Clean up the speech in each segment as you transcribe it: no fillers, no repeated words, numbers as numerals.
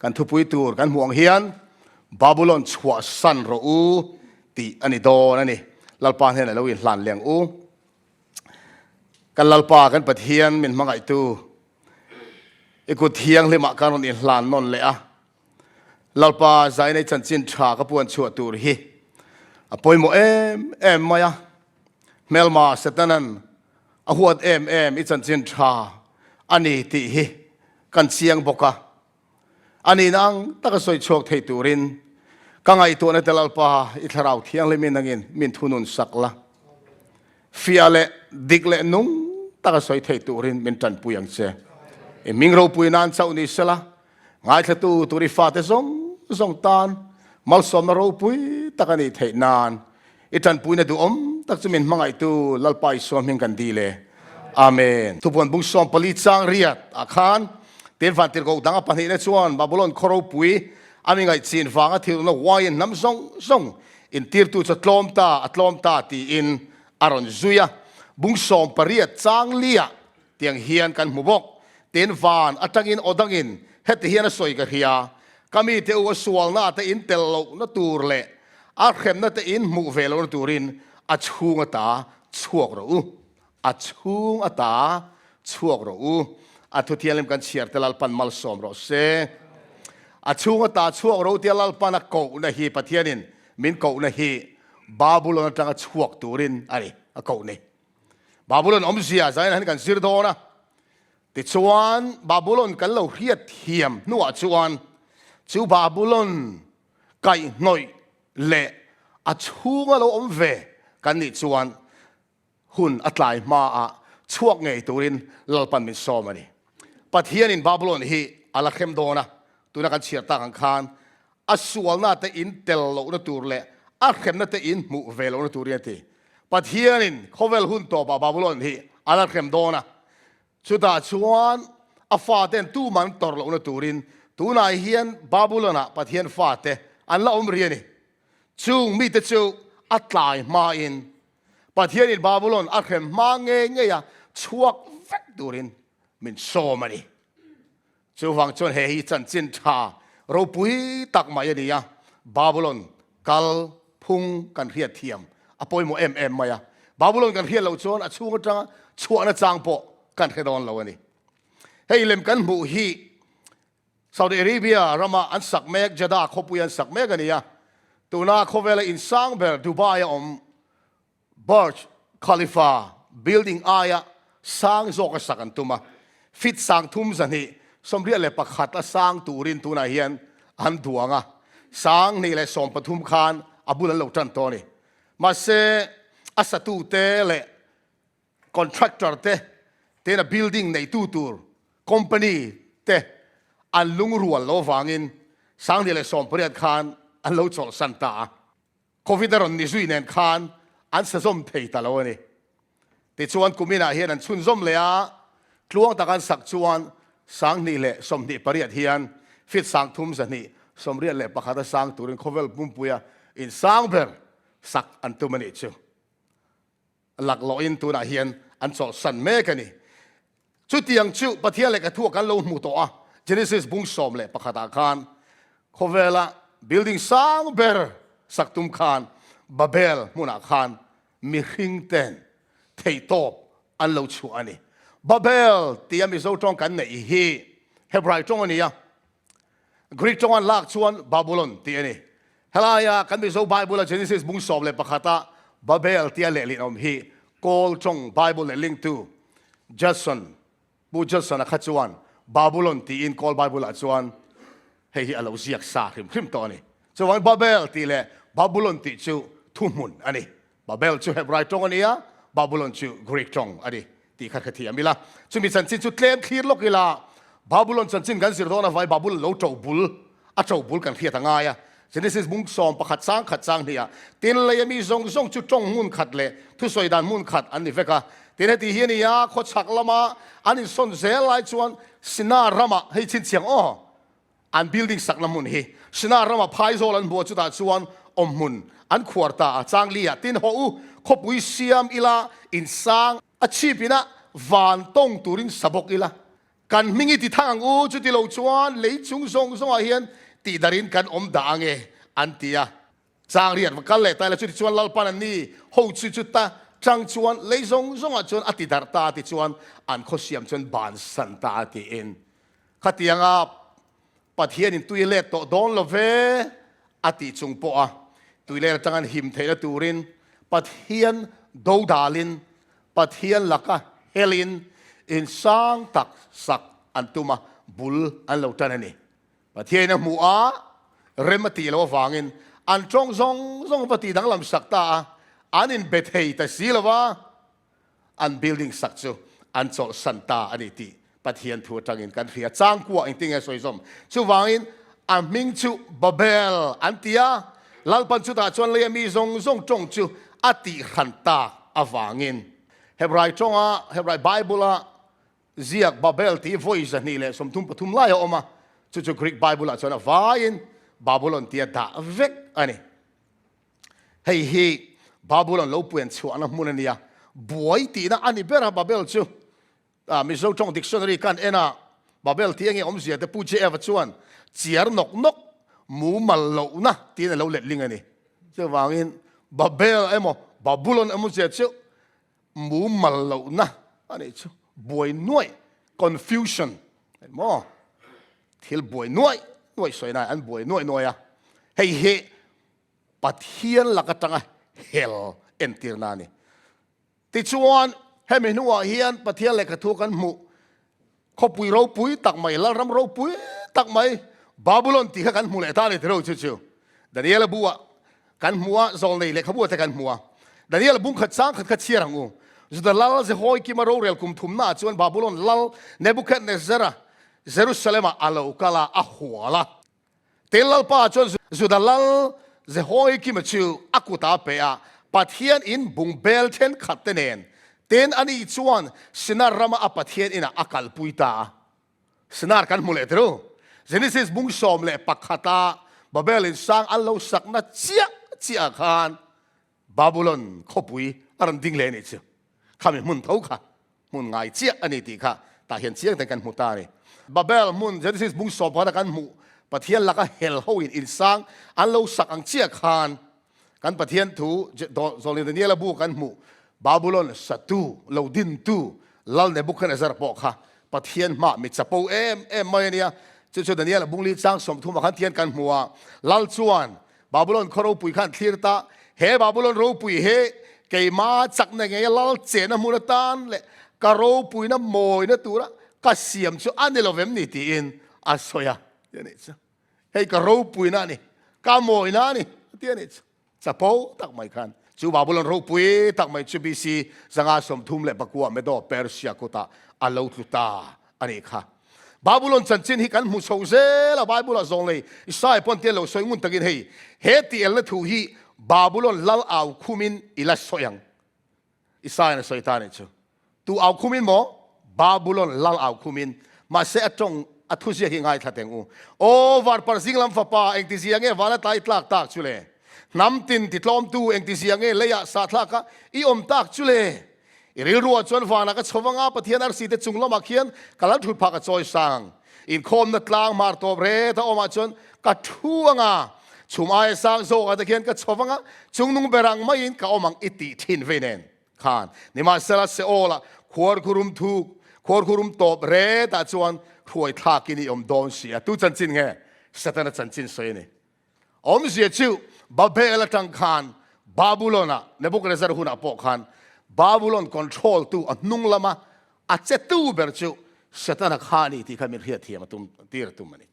Kan thupui tur kan hmuh ang hian Babulon chhuahsan rawh u tih a ni dawn a ni. Lalpa hnenah lo inhlan leh ang u. Kan Lalpa kan Pathian min hmangaihtu i kut thianghlimah kan rawn inhlan nawn leh a. Lalpa zainei chanchin tha ka puan chhuah tur hi a pawimawh em em mai a. Hmelma Setanan a huat em em i chanchin tha a ni tih hi kan chiang bawk a. A nihna ang taka sawi chhuak thei turin ka ngaihtuahna te Lalpa i thlarau thianghlimin nangin min thunun sak la. Fiah leh dik leh nung taka sawi thei turin min tanpui ang che. I hming ropui nan chauh ni sela, ngaithlatu tur i fate zawng zawng tan malsawmna ropui tak a nih theih nan i tanpuina duhawm tak chu min hmangaihtu Lalpa Isua hming kan dil e. Amen. Thupuan bung 14 chang riat ah khan tin vantirhkoh dang a pahnihna chuan Babulon khaw ropui a mi ngaihchin vanga thilna wine hnam zawng zawng Intirtu chu a tlawm ta, a tlawm ta tiin a rawn zui a. Bung 18 chang liah tiang hian kan hmu bawk. Tin, van atangin aw dangin heti hian a sawi ka hria, Ka mite u a sualna te in tel lohna tur leh a hremna te in hmuh ve lohna turin a chhung ata chhuak rawh u. A chhung ata chhuak rawh u. A thu thianghlim kan chhiar te Lalpan malsawm rawh se. A chhung ata chhuak rawh u tia Lalpan a kohna hi Pathianin min kohna hi Babulon atanga chhuak turin a ni a koh ni. Babulon awmzia zain han kan zir dawn a. Tichuan Babulon kan lo hriat thiam hnuah chuan chu Babulon kaihhnawih leh a chhunga lo awm ve kan nih chuan Hun a tlai hmaah chhuak ngei turin Lalpan min sawm a ni. Pathianin Babulon hi a la hrem dawn a, tuna kan chhiar tak ang khan a sualna te in tel lohna tur leh a hremna te in hmuh ve lohna turin a ti. Pathianin khawvel hun tawpah Babulon hi a la hrem dawn a, chutah chuan a faten tuman tawrh lohna turin tunah hian Babulon-ah Pathian fate an la awm rih a ni. Chung mite chu a tlai hmain Pathianin Babulon a hrem hma ngei ngei a chhuak vek turin min sawm a ni. Chuvang chuan he hi chanchin tha ropui tak mai a ni a, Babulon kal phung kan hriat thiam a pawimawh em em mai a. Babulon kan hriat loh chuan a chhung atanga chhuahna chang pawh kan hre dawn lo a ni. Hei lem kan hmuh hi Saudi Arabia rama an sak mek Jeddah khawpui an sak mek a ni a, tuna khawvela insang ber Dubai a awm Burj Khalifa building aia sang zawk a sak an tum a, feet sang thum 281 a sang turin tunah hian an duang a, 2013 khan a bul an lo tan tawh a ni. Mahse, a satute leh Contractor te tena building neitu tur company te an lungrual lo vangin 2018 khan an lo chawlhsan ta a. Covid a rawn ni zui nen khan an sa zawm thei ta lo a ni. Tichuan kuminah hian an chhunzawm leh a, tluang tak an sak chuan 2028 hian feet 3281 a sang turin khawvel pumpuia insang ber sak an tum a nih chu. Laklawhin tunah hian an chawlhsan mek a ni. Chutiang chu Pathian lehkha thu kan lo hmu tawh a, Genesis bung 11 ah khan khawvela building sang ber sak tum khan Babel hmunah khan mihring ten theihtawp an lo chhuah a ni. Babel tia Mizo tawng kan neih hi Hebrai tawng a ni a, Greek tawng an lak chuan Babulon tih a ni. Helaia kan Mizo Bible a Genesis bung 11 ah Babel tia lehlin awm hi Kawl tawng Bible lehlingtu Judson, Pu Judson a kha chuan Babulon tiin Kawl Bible ah chuan hei hi a lo ziak sa hrim hrim tawh a ni. Chuvangin Babel tih leh Babulon tih chu thuhmun a ni. Babel chu Hebrai tawng a ni a, Babulon chu Greek tawng a ni tih kha hrethiam ila. Chumi chanchin chu tlem thlir lawk ila, Babulon chanchin kan zir dawn avai Babulon lo to bul, a to bul kan hriat a ngai a. Genesis bung 11 chang khat chang hnih ah, tin lei ami zawng zawng chu tawng hmun khat leh thusawi dan hmun khat an ni vek a. Tin heti hi a ni a, khawchhak lama an insawn zel lai chuan Sinar ramah, hei chhinchhiang aw, An building sakna hmun hi Sinar rama phaizawl an hmu a, chutah chuan awmhmun an khuar ta a, Changli ah tin haw u, khawpui siam ila, insang a chhip ina van tawng turin sa bawk ila. Kan hming i ti thang ang u, chuti lo chuan lei chung zawng zawngah hian tihdarhin kan awm dah ang e, an ti a. Chang riat va kal leh ta ila, chuti chuan Lalpan an ni ho chu chuta chang chuan lei zawng zawngah chuan a ti darh ta tichuan an khawsiam chuan bansan ta a tiin. Khatianga Pathianin tui a let tawh dawn lo ve a tih chung pawha tui let atanga an him theihna turin Pathian dodalin, Pathian laka helin insang tak sak an tum a, bul an lo tan a ni. Pathianin a hmuh a, rem a tih loh avangin an tawng zawng zawng va tih danglam sak ta a, an inbe thei ta si lo va. An building sak chu an chawlhsan ta a ni tih Pathian thu atangin kan hria. Changkua engtin nge sawi zawm? Chuvangin a hming chu Babel an ti a, Lalpan chutah chuan leia mi zawng zawng tawng chu a tihhran tak avangin. Hebrai tawnga, Hebrai Bible-a ziak Babel tih vawi 233 lai a awm a, chu chu Greek Bible-ah chuan a vaiin Babulon tia dah vek a ni. Hei hi Babulon lo puian chhuahna hmun a nia, buai tihna a ni ber a Babel chu. Mizo tawng dictionary kan en a, Babel tih enge awmzia te Pu JF-a chuan chiar nawk nawk, mumal lohna tiin a lo letling a ni. Chuvangin Babel emaw Babulon emaw zia chu mumal lohna a nih chu, buai nuaih, confusion, maw? Thil buai nuaih nuaih sawi nai an buai nuaih nuaih a, hei hi Pathian lak atanga hel entirna a ni. Tichuan, hemi hnuah hian Pathian lehkha thu kan hmuh khawpui ropui tak mai, lalram ropui tak mai, Babulon tih kha kan hmu leh ta a ni tiro chu chu. Daniela bu-ah kan hmu a, zawlnei lehkhabu ah te kan hmu a. Daniela bung khat chang khat kha chhiar ang u. Juda lal Jehoiakim-a rorel kum thumnaah chuan Babulon lal Nebuchadnezzar-a Jerusalem-ah a lo kal a, a hual a. Tin, Lalpa chuan Juda lal Jehoiakim-a chu a kutah a pe a, Pathian in bungbel thenkhat te nen. Tin, ani chuan Sinar rama a Pathian inah a kalpui ta a. Sinar kan hmu leh tirh. Genesis bung 11 a Babel in sang an lo sakna chiah chiah ah khan Babulon khawpui a rawn ding leh a nih chu. Khami hmun tho kha hmun ngai chiah a ni tih kha tah hian chiang ten kan hmu ta a ni. Babel hmun Genesis bung 11 a kan hmuh Pathian laka hel ho in insang an lo sak ang chiah khan kan Pathian thu Zawlni Daniela bu kan hmuh Babulon satu lo dintu Lal Nebuchadnezzar pawh kha Pathian hmah mi chapo em em mai a nia. Chu chu Daniela bung li chang 30 ah khan tian kan hmu a, Lal chuan Babulon khaw ropui khan thlir ta, he Babulon ropui hi keima chakna ngei a lal chena hmun atan leh ka ropuina mawina tura ka siam chu a ni lo vem ni tiin a sawi a ti a nih chu. Hei ka ropuina a ni, ka mawina a ni a ti a nih chu. Chapo tak mai khan chu Babulon ropui tak mai chu BC 539 Medo Persia kutah a lo tlu ta a nih kha. Babulon chanchin hi kan hmu chho zel a, Bible ah zawng nei Isaiah pawn tia lo sawi ngun takin hei he ti elna thu hi Babulon lal au khumin i la sawi ang. Isaiah a sawi ta nih chu. Tu au khumin maw? Babulon lal au khumin. Mahse a tawng a thuziak hi ngaithla teng u. Aw varpar zinglam fapa engtizia nge van a tlai tlak tak chu le? Hnam tin titlawmtu engtizia nge leiah sahthlak a i awm tak chu le? I rilruah chuan vanah ka chho vang a, Pathian arsi te chung lamah khian ka lal thut phah ka chawi sang. Inkhawmna tlang hmar tawp ret a awmah chuan ka thu ang a, chhum aia sang zawkah te khian ka chho vang a, chungnung ber ang maiin ka awm ang i tih thin vei nen khan. Nimahsela Seol-ah khuarkhurum thuk, khuarkhurum tawp retah chuan hruai thlakin i awm dawn si a. Tu chanchin nge? Setana chanchin sawi a ni. Awmzia chu Babel atang khan Babulon-ah, Nebuchadnezzar hunah pawh khan Babulon control tu a hnung lama a che tu ber chu Setana kha a ni tih kha min hriatthiam a tum tir a tum a ni.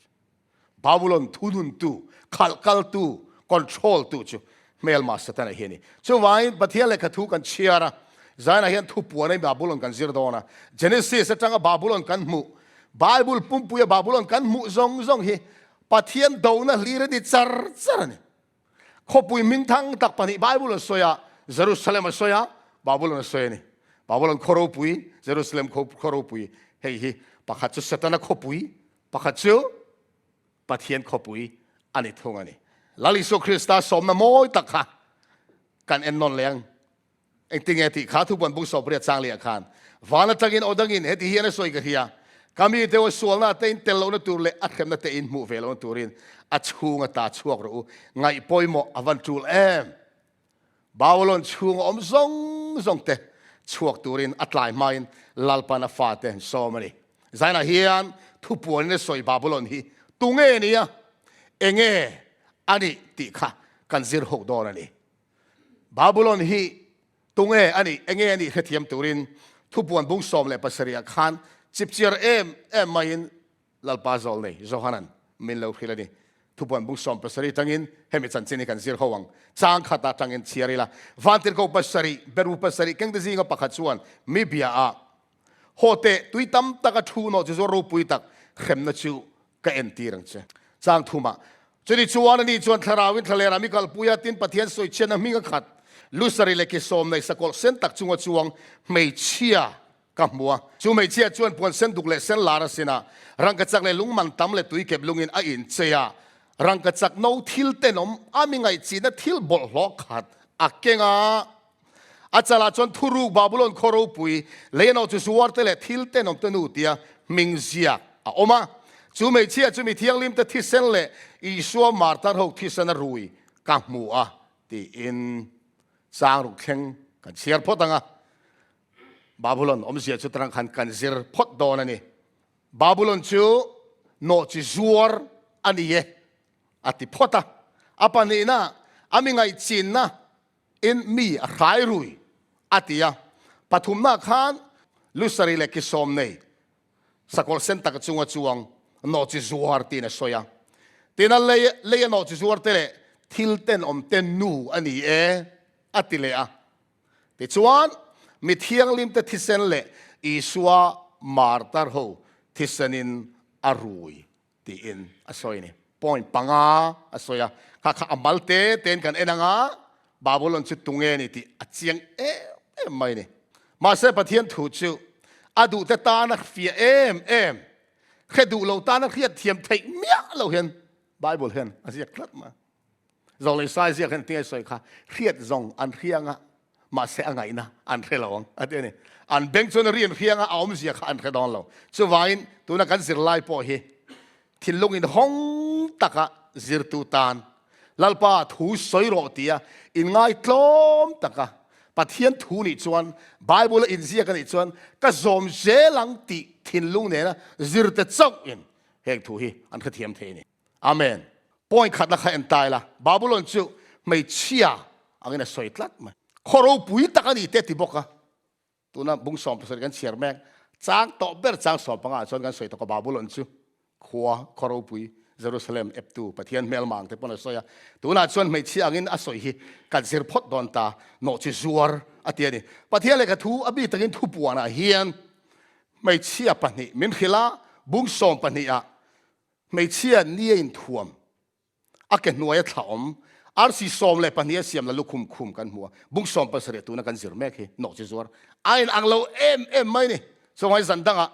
Babulon thunun tu, khalh kal tu, control tu chu hmelma Setana hi a ni. Chuvangin Pathian lehkha thu kan chhiar a, Zainah hian thupuan a Babulon kan zir dawn a, Genesis atanga Babulon kan hmuh, Bible pumpuia Babulon kan hmuh zawng zawng hi Pathian dona hlir a ni char char a ni. Khawpui hmingthang tak pahnih Bible a sawi a, Jerusalem a sawi a, Babylon a sawi a ni. Babylon khaw ropui, Jerusalem khaw ropui, hei hi pakhat chu Setana khawpui, pakhat chu Pathian khawpui a ni thung a ni. Lal Isua Krista sawmna mawi tak kha kan en nawn leh ang. Engtinge tih kha thupuan bung 80 chang leh ah khan van atangin aw dangin heti hian a sawi ka hria. Ka mite u, sualna te in tel lohna tur leh a hremna te in hmuh ve lohna turin a chhung ata chhuak rawh u. Ngaih pawimawh a van tul em! Babylon chhunga awm zawng zawng te chhuak turin a tlai hmain Lalpan a fate an sawm a ni. Zainah hian thupuanin a sawi Babylon hi tunge nia, enge a nih tih kha kan zir ho dawn a ni. Babylon hi tunge a nih, enge a nih hrethiam turin thupuan bung 17 ah khan chipchiar em em maiin Lalpa zawl nei Johanan min lo hrilh a ni. Thupuan bung 17 tangin hemi chanchin hi kan zir ho ang. Chang khatah tangin chhiar ila. Vantirhko pasarih, berbu pasarih kengte zinga pakhat chuan mi bia a, Haw teh, tui tam taka thu nawh chu zuar ropui tak hremna chu ka entir ang che. Chang thumah, Chuni chuan ani chuan thlarauin thlalerah mi kalpui a, tin Pathian sawichhiatna hming a khat, lusari leh ki sawm nei sakawlh sen tak chunga chuang hmeichhia Ka hmu a, chu hmeichhia chuan puan sen duk leh sen lar a sin a, rangkachak leh lung man tam leh tui kep lungin a inchei a, rangkachak no thil tenawm a mi ngaihchihna thil bawlhhlawh khat a keng a. A chalah chuan thuruk Babulon khaw ropui lei a nawh chu zuarte leh thil tenawm te nu tia hming ziak a awm a. Chu hmeichhia chu mi thianghlimte thisen leh Isua martar ho thisen a rui ka hmu a tiin chang ruk thleng kan chhiar phawt ang a. Babulon awmzia chu tarang khan kan zir phawt dawn a ni. Babulon chu nawhchi zuar a ni e a ti phawt a. A pahnihna, a mi ngaihchinna in mi a hrai rui a ti a. Pathumna khan lusari leh kisawm nei sakawlh sen taka chunga chuang nawhchi zuar tiin a sawi a. Tin a lei lei a nawhchi zuar te leh thil tenawm te nu a ni e a ti leh a. Tichuan, mi thianghlimte thisen leh Isua martar ho thisenin a rui tiin a sawi a ni. Point panga a sawi a, kha kha a mal te tein kan en ang a, Babylon chu tunge ni tih a chiang em em mai a ni. Mahse Pathian thu chu a duhte tana fiah em em, hre duh lo tana hriat thiam theih miah lo hian Bible hian a ziak tlat mai. Zawlei sai ziak hian tinge sawi kha hriat zawng an hriang a, mahse a ngaihna an hre lo ang a ti a ni. An beng chuan a ri an hriang a, a awmzia kha an hre dawn lo. Chuvangin tuna kan zirlai pawh hi thinlung inhawng taka zirtu tan Lalpa thu sawi rawh tia inngaitlawm taka Pathian thu nih chuan Bible a inziak a nih chuan ka zawm zel ang tih thinlung nena zirte chauhin heng thu hi an hrethiam thei a ni. Amen. Point khatna kha en ta ila, Babulon chu hmeichhia angin a sawi tlat mai. Khaw ropui tak a ni te ti bawk a. Tuna bung 70 kan chhiar mek, chang tawh ber chang 15 ah chuan kan sawi tawk a Babulon chu khua, khaw ropui, Jerusalem eptu, Pathian hmelma ang te pawn a sawi a. Tunah chuan hmeichhia angin a sawi hi kan zir phawt dawn ta, nawhchi zuar a ti a ni. Pathian lehkha thu a bik takin thupuanah hian hmeichhia pahnih min hrilh a, bung 12 ah Hmeichhia ni a inthuam, a ke hnuaia thla awm, arsi 12 a siam la lukhum khum kan hmu a, bung 17 tuna kan zir mek hi nawhchi zuar a in ang lo em em mai ni. Chuvangin zan dangah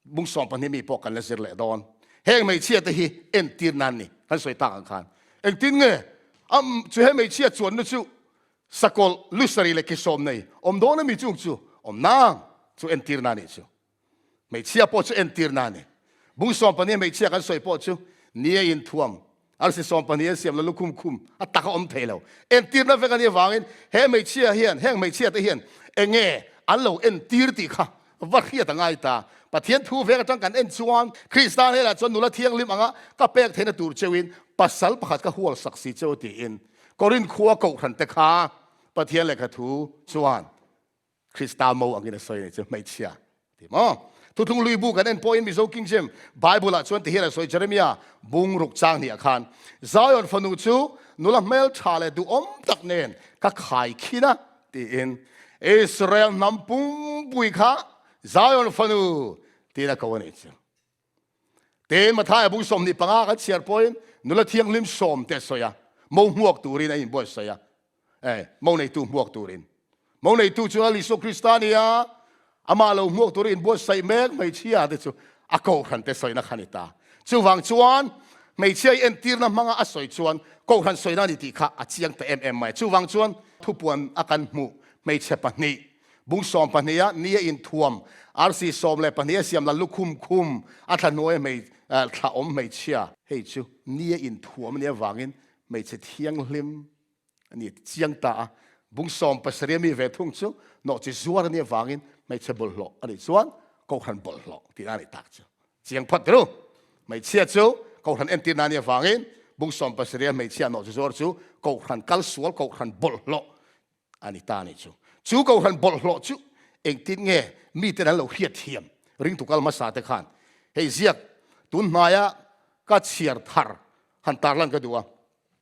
bung 12 mi pawh kan la zir leh dawn. Heng hmeichhia te hi entir nan ni kan sawi tak ang khan engtin nge a chu he hmeichhia chuanna chu sakawlh lusari leh kisawm nei awm dawn ami chung chu awm nang chu entir nan nih chu. Hmeichhia pawh chu entirna a ni. Bung 12 hmeichhia kan sawi pawh chu ni a inthuam, arsi 12 an siam lo lukhum khum a tak a awm thei lo. Entirna vek a nih avangin he hmeichhia hian, heng hmeichhia te hian enge an lo entir tih kha va hriat a ngai ta. Pathian thu vek atang kan en chuan Krista hnenah chuan nula thianghlim anga ka pek theihna tur cheuhin pasal pakhat ka hual sak si cheu tiin Korinth khua kohhran te kha Pathian lehkha thu chuan Krista mo angin a sawi a ni chu hmeichhia ti maw? Thuthlung lui bu kan en pawhin Mizo King James Bible ah chuan tihian a sawi Jeremia bung ruk chang hnih ah khan Zion fanu chu nula hmeltha leh duhawm tak nen ka khai khin a tiin Israel hnam pumpui kha Zion fanu tiin a ko a ni chu. Tin, Mathaia bung 25 kan chhiar pawhin nula thianghlim sawm te a sawi a, mo hmuak turin a inbuatsaih a, eh, mo neitu hmuak turin. Mo neitu chu Lal Isua Krista a ni a, amah lo hmuak turin inbuatsaih mek hmeichhia te chu a kohhran te sawina kha a ni ta. Chuvang chuan hmeichhia i entirna hmanga a sawi chuan kohhran sawina a ni tih kha a chiang ta em em mai. Chuvang chuan thupuan a kan hmuh hmeichhe pahnih. Bung sawmpahniha ni a inthuam, arsi 12 a siam lal lukhum khum a thla hnuai hmei thla awm hmeichhia. Hei chu ni a inthuam a nih avangin hmeichhe thianghlim a ni chiang ta a. Bung 17 a mi ve thung chu nawhchi zuar a nih avangin hmeichhe bawlhhlawh a nih chuan kohhran bawlhhlawh tihna a nih tak chu. Chiang phawt ru. Hmeichhia chu kohhran entirna a nih avangin bung 17 a hmeichhia nawhchi zuar chu kohhran kalsual, kohhran bawlhhlawh a ni ta a nih chu. Chu kohhran bawlhhlawh chu engtin nge miten an lo hriat thiam ringtu kal hmasa te khan hei ziak tun hnaia ka chhiar thar han tarlan ka duh a.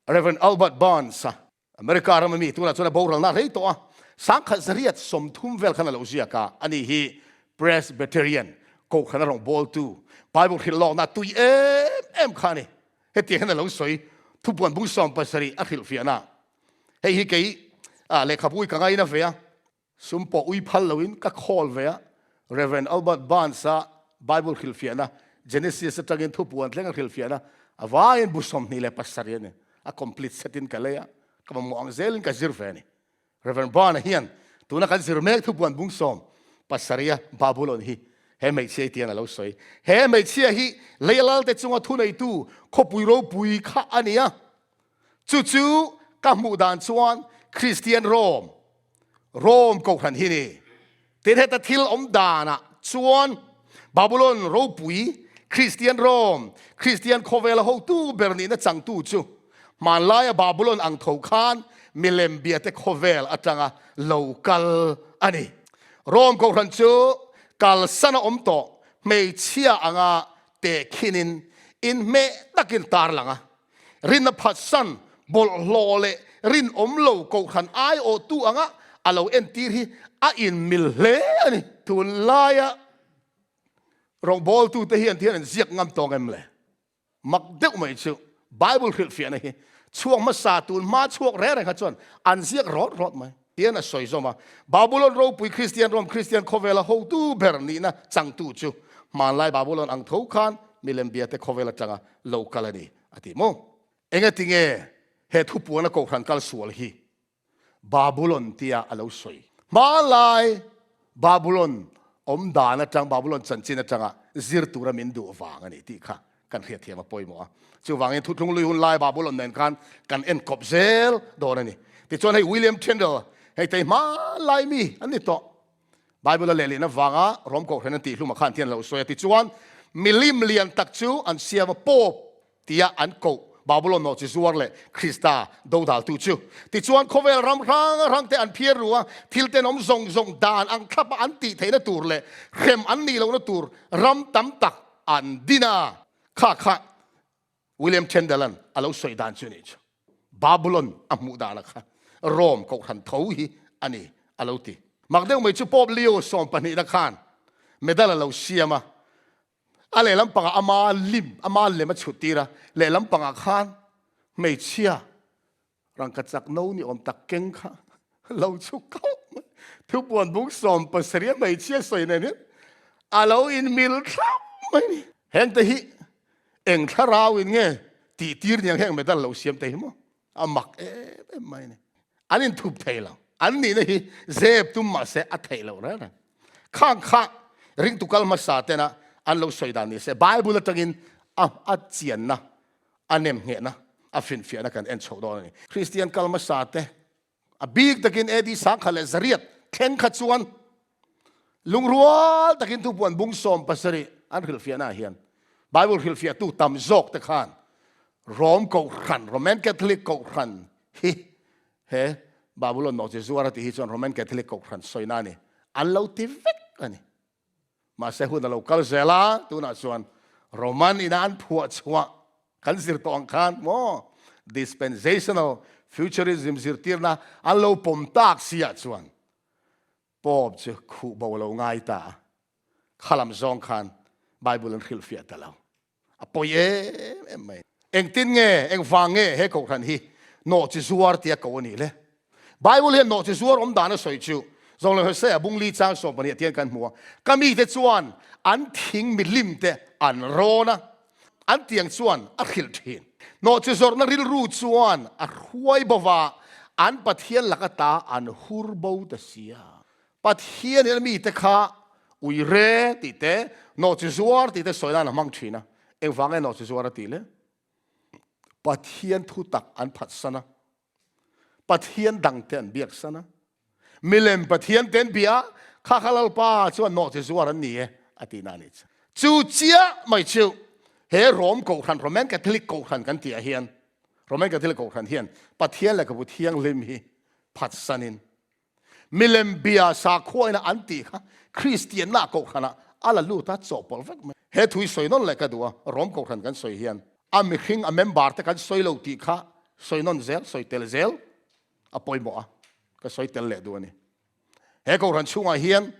Rev. Albert Barnes a America rama mi tunah chuan a boralna rei tawh a, 1930 vel khan a lo ziak a, ani hi Presbyterian kohhran a rawngbawltu Bible hrilh lawkna tui em em kha a ni. Hetiang hian a lo sawi thupuan bung 70 a hrilhfiahna. Hei hi kei lehkhabu i ka ngaina ve a, sum pawh ui phal loin ka khawl ve a, Rev. Albert Barnes-a Bible hrilhfiahna, Genesis atangin thupuan thleng a hrilhfiahna a vaiin bu 27 a ni. A complete set in ka lei a, ka mamawh ang zelin ka zir ve a ni. Rev. Barnes-a hian tuna kan zir mek thupuan bung 70 a Babulon hi he hmeichhia hi tiang a lo sawi. He hmeichhia hi lei lalte chunga thuneitu khawpui ropui kha a ni a. Chu chu ka hmuh dan chuan Kristian Rome, Rome kohhran hi ni. Tin heta thil awm danah chuan Babulon ropui, Kristian Rome, Kristian khawvela hotu ber nihna changtu chu hmanlaia Babulon ang tho khan milem biate khawvel atanga lo kal a ni. Rome kohhran chu kalsan a awm tawh hmeichhia anga tehkhinin inhmeh takin tarlang a. Rinna phatsan, bawlhhlawh leh rinawm lo kohhran aiawhtu anga a lo entir hi a inmil hle a ni. Tunlaia rawngbawltute hian tihian an ziak ngam tawng em le? Mak deuh mai chu Bible hrilhfiahna hi chhuak hmasa tun hma chhuak reng reng kha chuan an ziak rawt rawt mai. Tihian a sawi zawm a, Babulon ropui Kristian ram Kristian khawvela hotu ber nihna changtu chu hmanlai Babulon ang tho khan milem biate khawvel atanga lo kal a ni, a ti maw? Engatinge he thupuana kohhran kal sual hi Babulon tia a lo sawi? Hmanlai Babulon awm dan atang, Babulon chanchin atanga zir tura min duh vang a ni tih kha kan hriatthiam a pawimawh a. Chuvangin Thuthlung Lui hun lai Babulon nen khan kan enkawp zel dawn a ni. Tichuan hei William Tyndale, hei tei hmanlai mi an ni tawh. Bible a lehlin avanga Rom Kohhran an tih hlumah khan thian lo sawi a. Tichuan, milim lian tak chu an siam a, Pope tia an koh Babulon nawh chi zuar leh Krista dodaltu chu. Tichuan, khawvel ram hrang hrang te an phiar ru a, thil tenawm zawng zawng dan ang thlapa an tih theihna tur leh hrem an nih lohna tur ram tam tak an din a. Kha kha William Tyndale-a'n a lo sawi dan chu nih chu, Babulon a hmuh dana kha Rome kohhran tho hi a ni a lo ti. Mak deuh mai chu Pope Leo sawmpahnihna khan medal a lo siam a, a lehlam pangah ama lim, ama lem a chhut tir a, lehlam pangah khan hmeichhia Rangka chak no ni awm tak keng kha lo chhuk khawp mai. Thupuan bung 70 a hmeichhia sawi nen hian a lo inmil thlap mai ni. Heng te hi eng thlarau in nge tih tir niang heng medal lo siam te hi maw? A mak em em mai ni. An inthup thei lo. An nihna hi zep tum mah se a theih loh reng reng. Khang kha ringtu kal hmasa tena an lo sawi dan ni se Bible atangin a a chianna a nemnghehna, a finfiahna kan en chhoh dawn a ni. Kristian kal hmasa te, a bik takin AD 1100 thleng kha chuan lungrual takin thupuan bung 70 an hrilhfiahna ah hian Bible hrilhfiahtu tam zawk te khan Rome Kohhran, Roman Catholic Kohhran hi he Babulon nawhchi zuar a tih hi chuan Roman Catholic Kohhran sawina a ni, an lo ti vek a ni. Mahse hun a lo kal zel a, tunah chuan Roman ina an phuah chhuah kan zir tawh ang khan maw dispensational futurism zirtirna an lo pawm tak si ah chuan Pope chu khuh bo lo ngai ta a, khalam zawng khan Bible an hrilhfiah ta lo. A pawi em em mai. Engtin nge, engvang nge he kohhran hi nawhchi zuar tia ko a nih le? Bible hian nawhchi zuar awm dan a sawi chu Zawng leh Hosea bung li chang 12 ah tian kan hmu a, Ka mite chuan an thing milim te an rawn a, an tiang chuan a hrilh thin. Nawhchi zawrhna rilru chuan a hruai bo va, an Pathian laka ta an hur bo ta sia. Pathianin a mite kha uire tih te, nawhchi zuar tih te sawi nan a hmang thin a. Engvang nge nawhchi zuar a tih le? Pathian thu tak an phatsan a, Pathian dangte an biaksan a, milem Pathian te an bia a, kha kha Lalpa chuan nawhchi zuar an ni e a tihna a nih chu. Chu chiah mai chu he Rom Kohhran, Roman Catholic Kohhran kan tihah hian, Roman Catholic Kohhran hian Pathian lehkhabu thianghlim hi phatsanin Milem bia sakhuaina an tih kha Kristianna kohhranah a la lut a, chawhpawlh vek mai. He thu hi sawi nawn leh ka duh a, Rom kohhran kan sawi hian a mihring, a member te kan sawi lo tih kha sawi nawn zel, sawi tel zel a pawimawh a, ka sawi tel leh duh a ni. He kohhran chhungah hian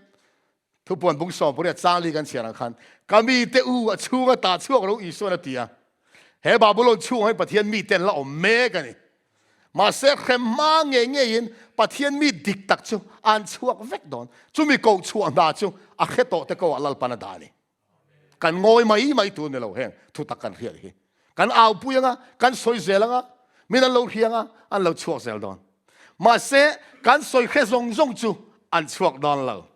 Thupuan bung 18 changli kan chhiar ang khan, Ka mite u, a chhunga ta chhuak lo Isuan a ti a. He Babulon chhungah hian Pathian mite an la awm mek a ni. Mahse, hrem hma ngei ngeiin Pathian mi dik tak chu an chhuak vek dawn. Chumi koh chhuah hna chu a hre tawh te koah Lalpan a dah a ni. Kan ngawi mai mai tur ni lo heng thutak kan hriat hi. Kan aupui anga, kan sawi zel anga, min an lo hria anga, an lo chhuak zel dawn. Mahse, kan sawi hre zawng zawng chu an chhuak dawn lo.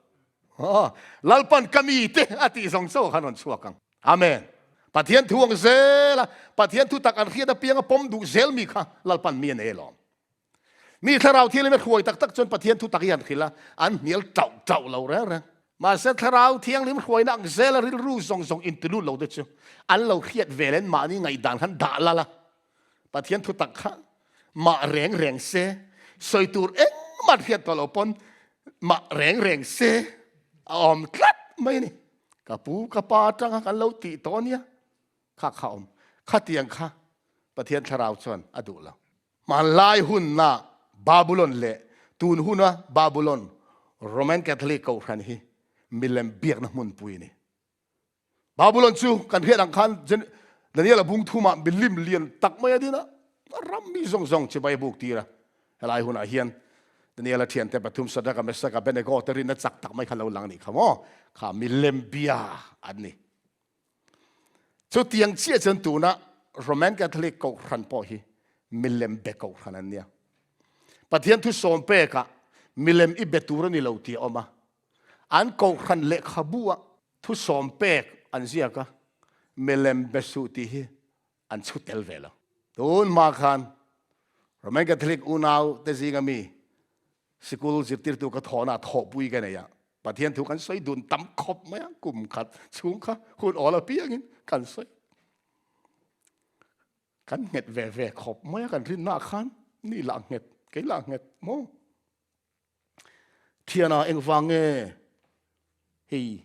Lalpan ka mi te a tih zawng zawng khan rawn chhuak ang. Amen. Pathian thu ang zel a, Pathian thu tak an hriat apianga pawm duh zel mi kha Lalpan mi a nei alawm. Mi thlarau thianghlim a hruai tak tak chuan Pathian thu tak hi an hrilh a, an hnial tauh tauh lo reng reng. Mahse thlarau thianghlim hruaina ang zela rilru zawng zawng intilut lo te chu an lo hriat ve len mahni ngaihdan khan dah lal a, Pathian thu tak kha mah reng reng se, sawi tur engmah hriat tawh lo pawn mah reng reng se a awm tlat mai a ni. Ka pu ka pa atanga kan lo tih tawh ania, kha kha awm. Khatiang kha Pathian thlarau chuan a duh lo. Hmanlai hunna Babulon leh tun huna Babulon, Roman Catholic kohhran hi milem biakna hmunpui a ni. Babulon chu kan hriat ang khan Daniel-a bung thumah milim lian tak mai a din a, a ram mi zawng zawng chibai a buk tir a. Helai hunah hian Daniel-a thiante pathum Shadrach-a, Meshach-a, Abednego te rinna chak tak mai kha lo lang a nih kha maw? Kha milem bia an ni. Chutiang chiah chuan tuna Roman Catholic kohhran pawh hi milem be kohhran an nia. Pathian thu sawm pekah milem i be tur a ni lo tih a awm a. An kohhran lehkhabu ah thu sawm pek an ziak a, milem be suh tih hi an chhu tel ve lo. Tun hma khan Roman Catholic unau te zinga mi Sikul zirtirtu ka thawhna thawhpui ka nei a, Pathian thu kan sawi dun tam khawp mai a, kum khat chhung kha hun awl apiangin kan sawi. Kan nghet ve ve khawp mai a, kan rinna khan ni lah nghet, kei lah nghet maw. Thiana engvang nge hei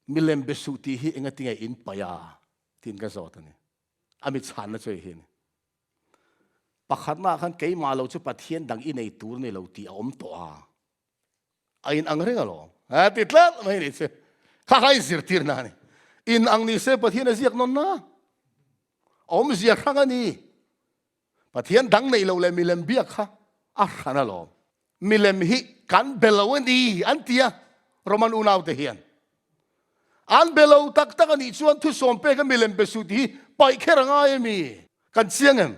milem be suh tih hi engatinge in paih a tiin ka zawt a ni. A mi chhanna chu hei hi a ni. Pakhatnaah khan keimah lo chu Pathian dang i nei tur ni lo tih a awm tawh a. A in ang reng alawm. A ti tlat mai ni che. Kha kha in zirtirna a ni. In ang ni se Pathian a ziak nawn na. Awmzia hrang a ni. Pathian dang nei lo leh milem biak kha a hran alawm. Milem hi kan be lo a ni an ti a, Roman unaute hian. An be lo tak tak a nih chuan thusawm peka milem be suh tih hi paih kher a ngai a mi? Kan chiang em?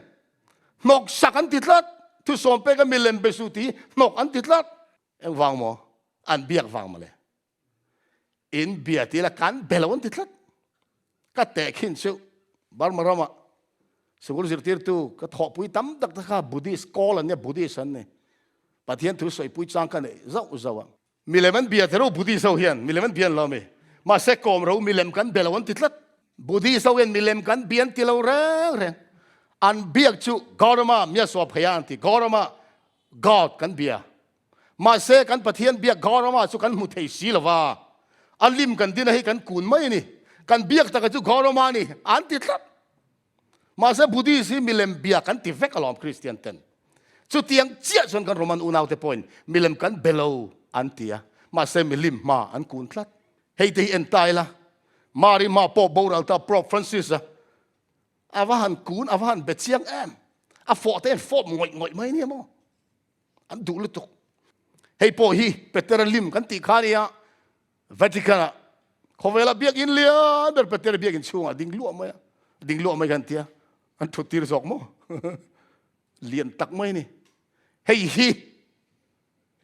Hnawk sak an ti tlat. Thusawm peka milem be suh tih hi hnawk an ti tlat. Engvang maw? An biak vang mawle. In bia ti la kan be lo an ti tlat. Ka tehkhin chu Burma rama sikul zirtirtu ka thawhpui tam tak te kha Buddhist kawl an nia, Buddhist an ni. Pathian thu sawipui chang ka nei zauh zauh a. Milem an bia te ro Buddhist ho hian milem an bia an lo ami. Mahse kawm ro milem kan be lo an ti tlat. Buddhist ho hian milem kan bia an ti lo reng reng. An biak chu Gaurama Myaswa Phaya an ti. Gaurama God kan bia. Mahse, kan Pathian biak Gaurama chu kan hmu thei si lo va, a lim kan dina hi kan kun mai a ni. Kan biak taka chu Gaurama a ni, an ti tlat. Mahse, Buddhist hi milem bia kan ti vek alawm Kristian ten. Chutiang chiah chuan kan Roman unaute pawhin milem kan be lo an ti a, mahse milim hma an kun tlat. Hei te hi en ta ila, Mari hma pawh boral ta Pope Francis-a a va han kun, a va han be chiang em! A fawh te hian fawp ngawih ngawih mai nia maw? An duh lutuk. Hei pawh hi Petera lim kan tih kha a nia. Vatican-ah khawvela biakinn lian ber Petera biakinn chhungah ding luah mai a. Ding luah mai kan tia. An thut tir zawk maw? Lian tak mai a ni. Hei hi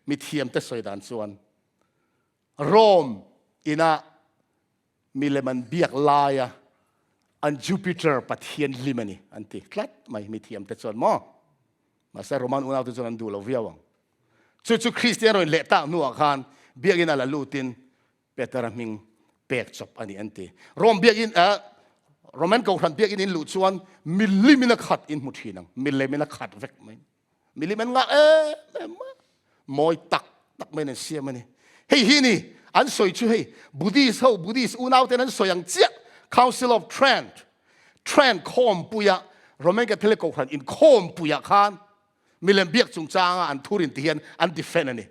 mithiamte sawi dan chuan. Rome ina milem an biak laia an Jupiter pathian lim a ni an ti tlat mai mi thiam te chuan maw. Mahse Roman unau te chuan an duh lo viau ang. Chu chu Kristian rawn leh tak hnuah khan biakinn a la lutin Petera hming pek chawp a ni an ti. Rome biakinn eh Roman kohhran biakinn in luh chuan milim in a khat in hmu thin ang. Milem in a khat vek mai. Milim an ngah em em mai. Mawi tak tak mai in an siam a ni. Hei hi ni an sawi chu hei Buddhist ho Buddhist unau ten an sawi ang chiah Council of Trent Trent khawmpuia Roman Catholic kohhran inkhawmpuiah khan milem biak chungchanga an thurin ti hian an defend a ni.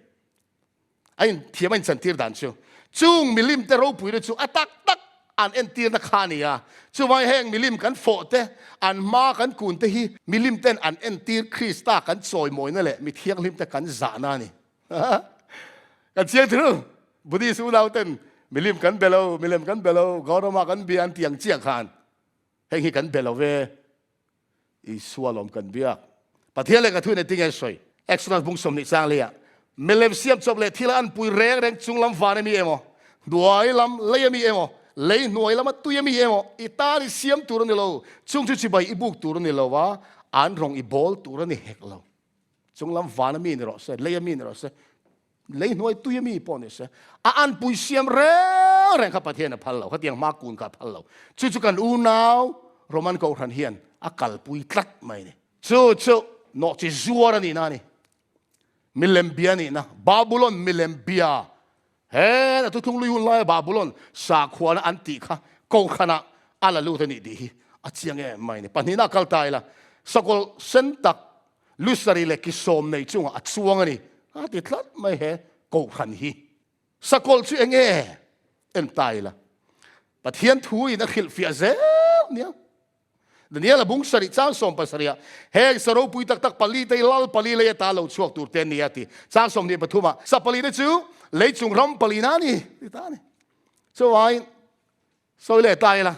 A in thiam a inchantir dan chu chung milim te ropuina chu a tak tak an entirna kha a ni a. Chuvangin heng milim kan fawh te, an hma kan kun te hi milim ten an entir Krista kan chawimawina leh mi thianghlim te kan zahna a ni. Kan chiang thil Buddhist unau ten milim kan be lo, milem kan be lo, Gaurama kan bia an ti ang chiah khan heng hi kan be lo ve. Isua lawm kan biak. Pathian leh ka thu in engtin nge sawi? Exodus bung 20 chang leiah milem siam chawp leh thil a anpui reng reng chung lam van ami emaw, hnuai lam lei ami emaw, lei hnuai lama tui ami emaw i tan i siam tur a ni lo, chung chu chibai i buk tur a ni lo a, an rawng i bawl tur a ni hek lo. Chung lam van ami ni rawh se, lei ami ni rawh se, Lei hnuai tui ami pawh ni se, a anpui siam reng reng kha Pathian a phal lo, khatiang hma kun kha a phal lo. Chu chu kan unau Roman Kohhran hian a kalpui tlat mai a ni. Chu chu nawhchi zuar a nihna a ni, milem bia a nihna, Babulon milem bia, he a thuthlung lui hun laia Babulon sakhuana an tih kha Kohhranah a la lut a nih tih hi a chiang em mai a ni. Pahnihna a kal ta ila, sakawlh sen tak Lusari leh kisawm nei chungah a chuang a ni. A ti tlat mai he Kohhran hi. Sakawlh chu eng nge? En ta ila. Pathian thu in a hrilhfiah zel nia. Daniel a bung sarih chang sawm pasarihah heng sa ropui tak tak pali te hi lal pali lei ata lo chhuak tur te an ni a ti. Chang 23 ah sa pali te chu lei chung ram pali na a ni ti ta a ni. Chuvangin Sawi leh ta ila,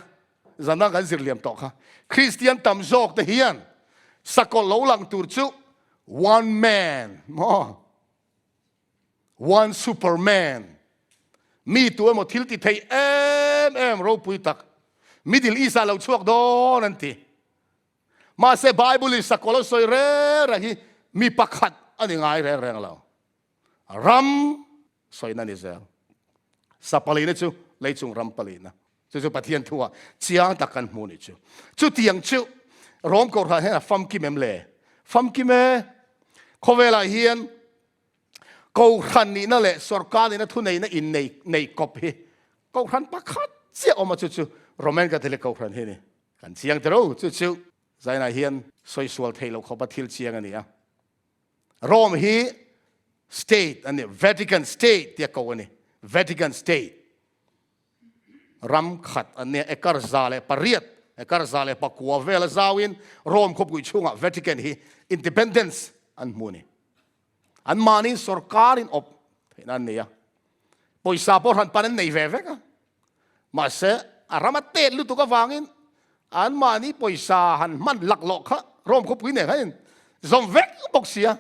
zan dang kan zir liam tawh kha. Kristian tam zawk te hian sakawlh lo lang tur chu one man maw, one superman, mi tu emaw thil ti thei em em ropui tak Middle East ah lo chhuak dawn an ti. Mahse Bible in sakawlh a sawi reng reng hi mi pakhat a ni ngai reng reng lo. Ram sawina ni zel. Sa palina chu leichung ram palina. Chu chu Pathian thu ah chiang tak kan hmu ni chu. Chutiang chu Rom Kohhran hian a famkim em le? Famkim e. Khawvelah hian Kohhran nihna leh sorkar nihna thuneihna in nei nei kawp hi Kohhran pakhat chiah awm a chu chu Roman Catholic Kohhran hi ni. Kan chiang ta ro chu chu Zainah hian sawisual theih loh khawpa thil chiang a ni a. Rome hi state a ni, Vatican state tia ko a ni. Vatican state ram khat an nia, ekar 108, ekar 109 vel a zauin Rome khawpui chhungah Vatican hi independence an hmu a ni. An mahni sorkarin awp theihna an nei a, pawisa pawh hran pan an nei ve vek a. Mahse, a ram a tet lutuk avangin anmahni pawisa han hman laklawh kha Rome khawpui nen khan in zawm vek bawk sia,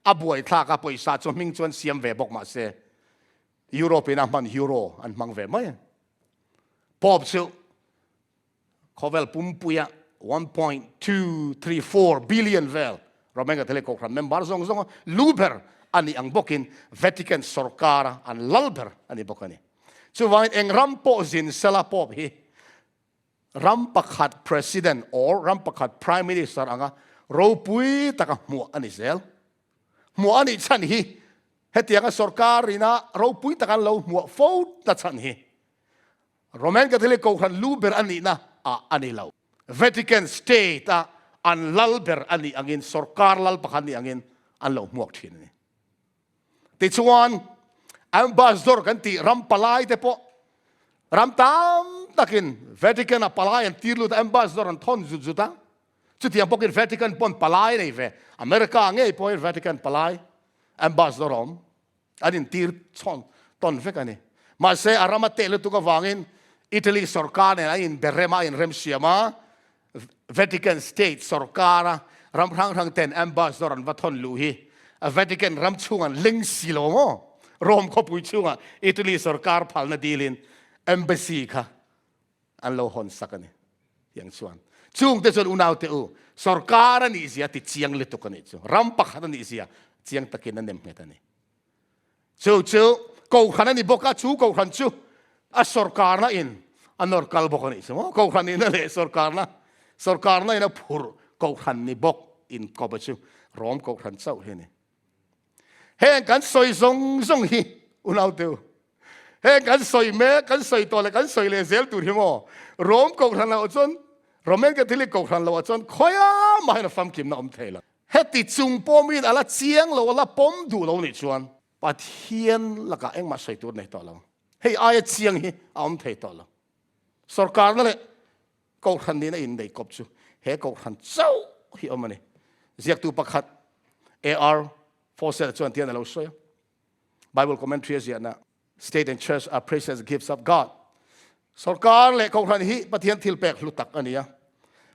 a buaithlak a pawisa chu hming chuan siam ve bawk mahse Europe in a hman Euro an hmang ve mai. Pope chu Khawvel pumpuia 1.234 billion vel Roman Catholic Kohhran member zawng zawnga lu ber a nih ang bawkin Vatican sorkara an lal ber a ni bawk a ni. Chuvangin eng ram pawh zin sela Pope hi ram pakhat President or ram pakhat Prime Minister anga ropui taka hmuah a ni zel. Hmuah a nih chhan hi hetianga sorkar ina ropui taka an lo hmuah fo ta chhan hi Roman Catholic Kohhran lu ber a nihna ah a ni lo. Vatican State a an lal ber a nih angin, sorkar lal pakhat nih angin an lo hmuak thin a ni. Tichuan, ambassador kan tih ram palai te pawh ram tam takin Vatican a palai an tir lut a, ambassador an thawn zut zut a. Chutiang bawkin Vatican pawn palai a nei ve. America ngei pawhin Vatican palai ambassador a awm. An intir chhawn tawn vek a ni. Mahse, a ram a teh lutuk avangin Italy sorkar nen an inbe rem a, a inremsiam a, Vatican State sorkara ram hrang hrang ten ambassador an va thawn luh hi Vatican ram chhung an leng si lo maw? Rome khawpui chhungah Italy sorkar phalna dilin embassy kha an lo hawn sak a ni. Tiang chuan chungte chuan unaute u sorkar a nih zia ti chiang lutuk a nih chu. Ram pakhat a nih zia chiang takin a nem nghet a ni. Chu chu kohhran a ni bawk a, chu kohhran chu a sorkarna in a nawr kal bawk a nih chu maw? Kohhran ina leh sorkarna, sorkarna in a phurh kohhran ni bawk inkawp a chu Rom kohhran chauh hi a ni. Heng kan sawi zawng zawng hi unaute u, heng kan sawi mek, kan sawi tawh leh kan sawi leh zel tur hi maw? Rom kohhran loh chuan, Roman Catholic kohhran loh ah chuan khawiah mahin a famkimna awm thei lo. Heti chung pawmin a la chiang lo, a la pawm duh lo nih chuan Pathian lakah engmah sawi tur nei tawh lo. Hei aia chiang hi a awm thei tawh lo. Sorkarna leh Kohhran nihna innei kawp chu he Kohhran chauh hi awm a ni. Ziaktu pakhat AR Fawcett chuan tian a lo sawi a. Bible commentary a ziahna State and Church are precious gifts of God. Sorkar leh Kohhran hi Pathian thil pek hlu tak a ni a.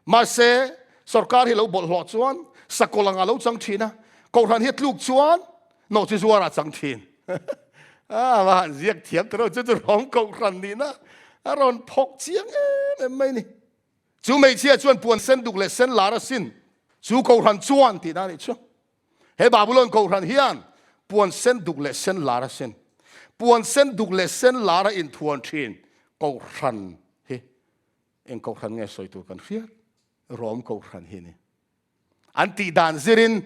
Mahse, sorkar hi lo bawlhhlawh chuan sakawlh anga lo chang thin a, Kohhran hi a tluk chuan nawhchi zuarah a chang thin. A va han ziak thiam ta rawh, chu chu rawng Kohhran nihna a rawn phawk chiang em em mai ni. Chu hmeichhia chuan puan sen duk leh sen lar a sin, chu Kohhran chuan tihna a nih chu. He Babulon Kohhran hian puan sen duk leh sen lar a sin. Puan sen duk leh sen lar a inthuan thin Kohhran hi eng Kohhran nge sawi tur kan hriat? Rom Kohhran hi ni. An tih dan zirin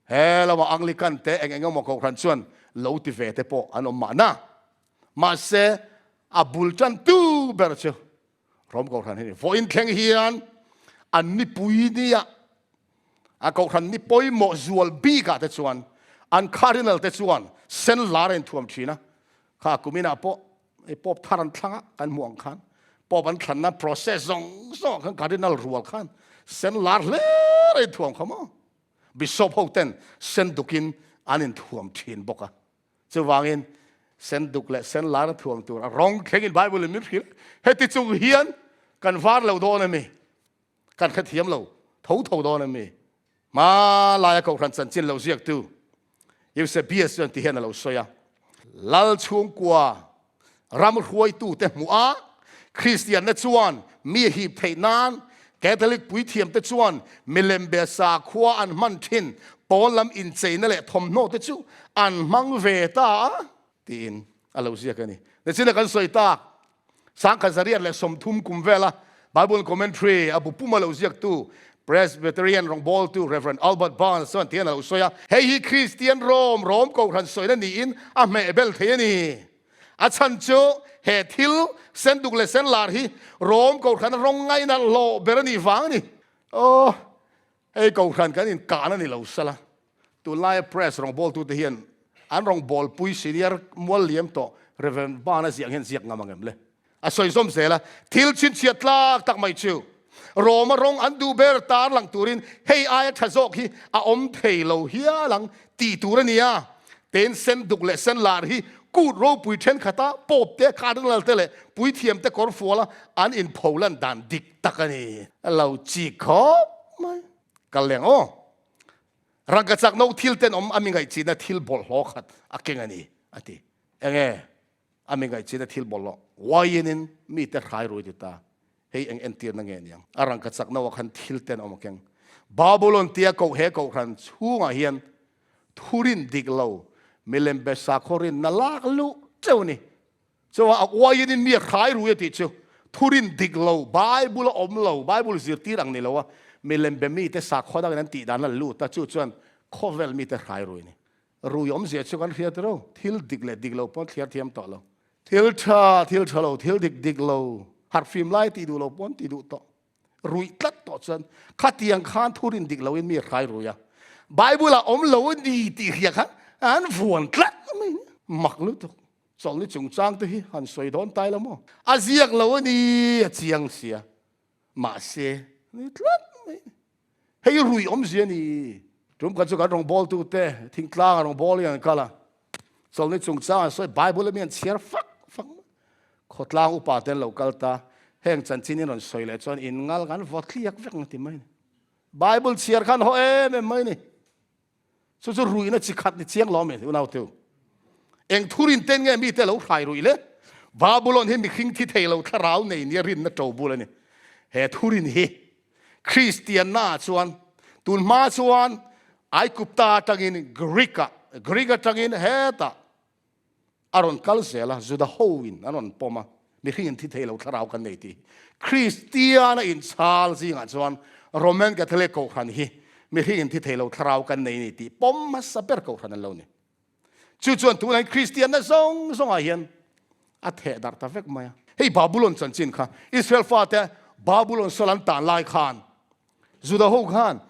he lama Anglican te eng eng emaw Kohhran chuan lo ti ve te pawh an awm mahna. Mahse a bul tan tu ber chu Rom Kohhran hi ni. Vawiin thleng hian an nipui nia a Kohhran ni pawimawh zual bikah te chuan an Cardinal te chuan sen lar a inthuam thin a. Kha kuminah pawh hei Pope thar an thlang a, kan hmuh ang khan Pope an thlanna process zawng zawngah khan Cardinal rual khan sen lar hler a inthuam kha maw. Bishop ho ten sen dukin an inthuam thin bawk a. Chuvangin sen duk leh sen lar a thuam tur a rawng thlengin Bible in min hrilh. Heti chung hian kan var lo dawn a mi? Kan hrethiam lo tho tho dawn a mi? Hma laia Kohhran chanchin lo ziaktu Eusebius chuan ti hian a lo sawi a, Lal chhungkua ram hruaitute hmuh a, Kristianna chuan mi a hip theih nan Catholic puithiamte chuan milem be sakhua an hman thin pawn lam incheina leh thawmhnaw te chu an hmang ve ta a, tiin a lo ziak a ni. Nichina kan sawi tak 1930 kum vela Bible Commentary a bu puma lo ziaktu Presbyterian rawngbawltu Rev. Albert Barnes chuan tihian a lo sawi a, Hei hi Kristian Rom, Rom Kohhran sawina niin a hmeh bel thei a ni. A chhan chu he thil senduk leh senlar hi Rom Kohhrana rawng ngaina hlawh ber a nih vang a ni. Aw, hei Kohhran kan inkahna ni lo sela. Tunlaia Press rawngbawltute hian an rawngbawlpui senior mual liam tawh Rev. Bana ziah ang hian ziak ngam ang em le? A sawi zawm zel a, thil chhinchhiat tlak tak mai chu Roma rawng an duh ber tar lang turin hei aia tha zawk hi a awm thei lo hial ang tih tur a ni a. Ten sen duk leh sen lar hi kut ropui thenkhat-a Pope te, Cardinal te leh puithiam te kawr fuala an inpho lan dan dik tak a ni. A lo chik khawp mai. Kal leng aw. Rangkachak no thil tenawm a mi ngaihchihna thil bawlhhlawh khat a keng a ni, a ti. Enge a mi ngaihchihna thil bawlhhlawh? Uaiin mite hrai rui ti ta. Hei eng entirna nge niang? A rangkachak no ah khan thil tenawm a keng. Babulon tia koh he kohhran chhungah hian thurin dik lo milem be sakhaw rinna lak luh teuh a ni. Chuan a uaiin in mi a hrai rui a tih chu thurin dik lo, Bible a awm lo, Bible zirtir ang ni lo a, milem be mite sakhaw dangin an tih dan a lut a, chu chuan khawvel mite hrai rui a ni. Rui awmzia chu kan hria tiro, thil dik leh dik lo pawn thliar thiam tawh lo. Thil tha, thil tha lo, thil dik dik lo, harhfim lai tih duh lo pawn tih duh tawh. Ruih tlat tawh chuan khatiang khan thurin dik loin mi a hrai rui a, Bible ah awm lo a ni tih hria khan an vuan tlat mai a ni. Mak lutuk. Chawlhni chungchang te hi han sawi dawn tai lo maw? A ziak lo a ni, a chiang sia. Mahse, ni tlat mai. Hei rui awmzia ni. Tum khat chu kan rawngbawltu te thingtlang a rawngbawlin an kal a. Chawlhni chungchang an sawi Bible ami an chhiar fak fak mai. Khawtlang upa te an lo kal ta. Heng chanchin in rawn sawi leh chuan in ngal kan vaw tliak vek ang ti mai ni. Bible chhiar khan haw em em mai ni. Chu chu ruihna chi khat ni chiang lo mi unau tu. Eng thurin ten nge mite lo hrai ruih le? Babulon hi mihring thi thei lo thlarau nei nia rinna ṭo bul a ni. He thurin hi Kristianna ah chuan tun hma chuan Aigupta atangin Greek-ah, Greek atangin hetah a rawn kal zel a, Juda hoin an rawn pawm a, mihring in thi thei lo thlarau kan nei tih hi. Kristiana inchhal zingah chuan Roman Catholic Kohhran hi mihring in thi thei lo thlarau kan nei ni tih pawm hmasa ber Kohhran an lo ni. Chu chuan tunah hian Kristianna zawng zawngah hian a theh darh ta vek mai a. Hei Babulon chanchin kha Israel fate Babulon sal an tan lai khan Juda ho khan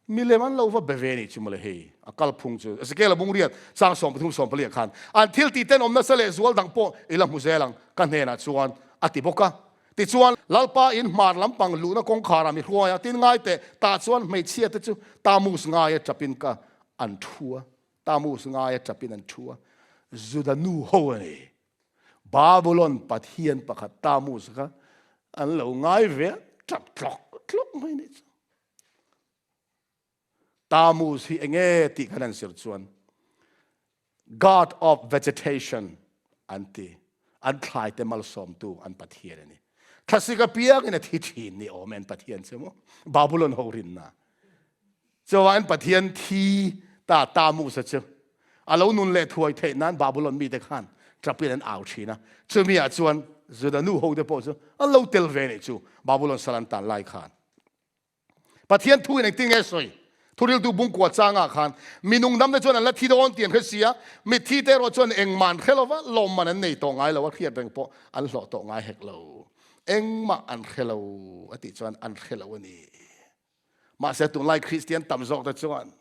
milem an lo va be ve nih chu mawle hei a kalphung chu Ezekiel a bungriat chang 13 14 ah khan an thil tih tenawm nasa leh zual dang pawh i la hmu zel ang ka hnenah chuan a ti bawk a. Tichuan Lalpa in hmar lampang luhna kawngkhar ah mi hruai a, tin ngai teh tah chuan hmeichhia te chu Tammuz ngaia chapin ka an thu a. Tammuz ngaia chapin an thu a, Juda nu ho a ni. Babulon pathian pakhat Tammuz kha an lo ngai ve a, tap tlawk tlawk mai ni chu. Tammuz hi enge tih khan an zir chuan God of vegetation an ti. An thlai te malsawmtu an pathian a ni. Thlasik apiangin a thi thin ni awm e an pathian chu maw. Babulon ho rinna. Chuan Pathian thi ta Tammuz-a chu a lo nun leh thuai theih nan Babulon mite khan ṭapin an au ṭhin a. Chumi ah chuan Juda nu hote pawh chu an lo tel ve nih chu Babulon sal an tan lai khan. Pathian thu in engtin nge sawi? Thuriltu bungkua changah khan minung damte chuan an la thi dawn tih an hre si a, mitthi te erawh chuan engmah an hre lo va, lawmman an nei tawh ngai lo a, hriat reng pawh an hlawh tawh ngai hek lo. Engmah an hre lo a tih chuan an hre lo a ni. Mahse tunlai Kristian tam zawk te chuan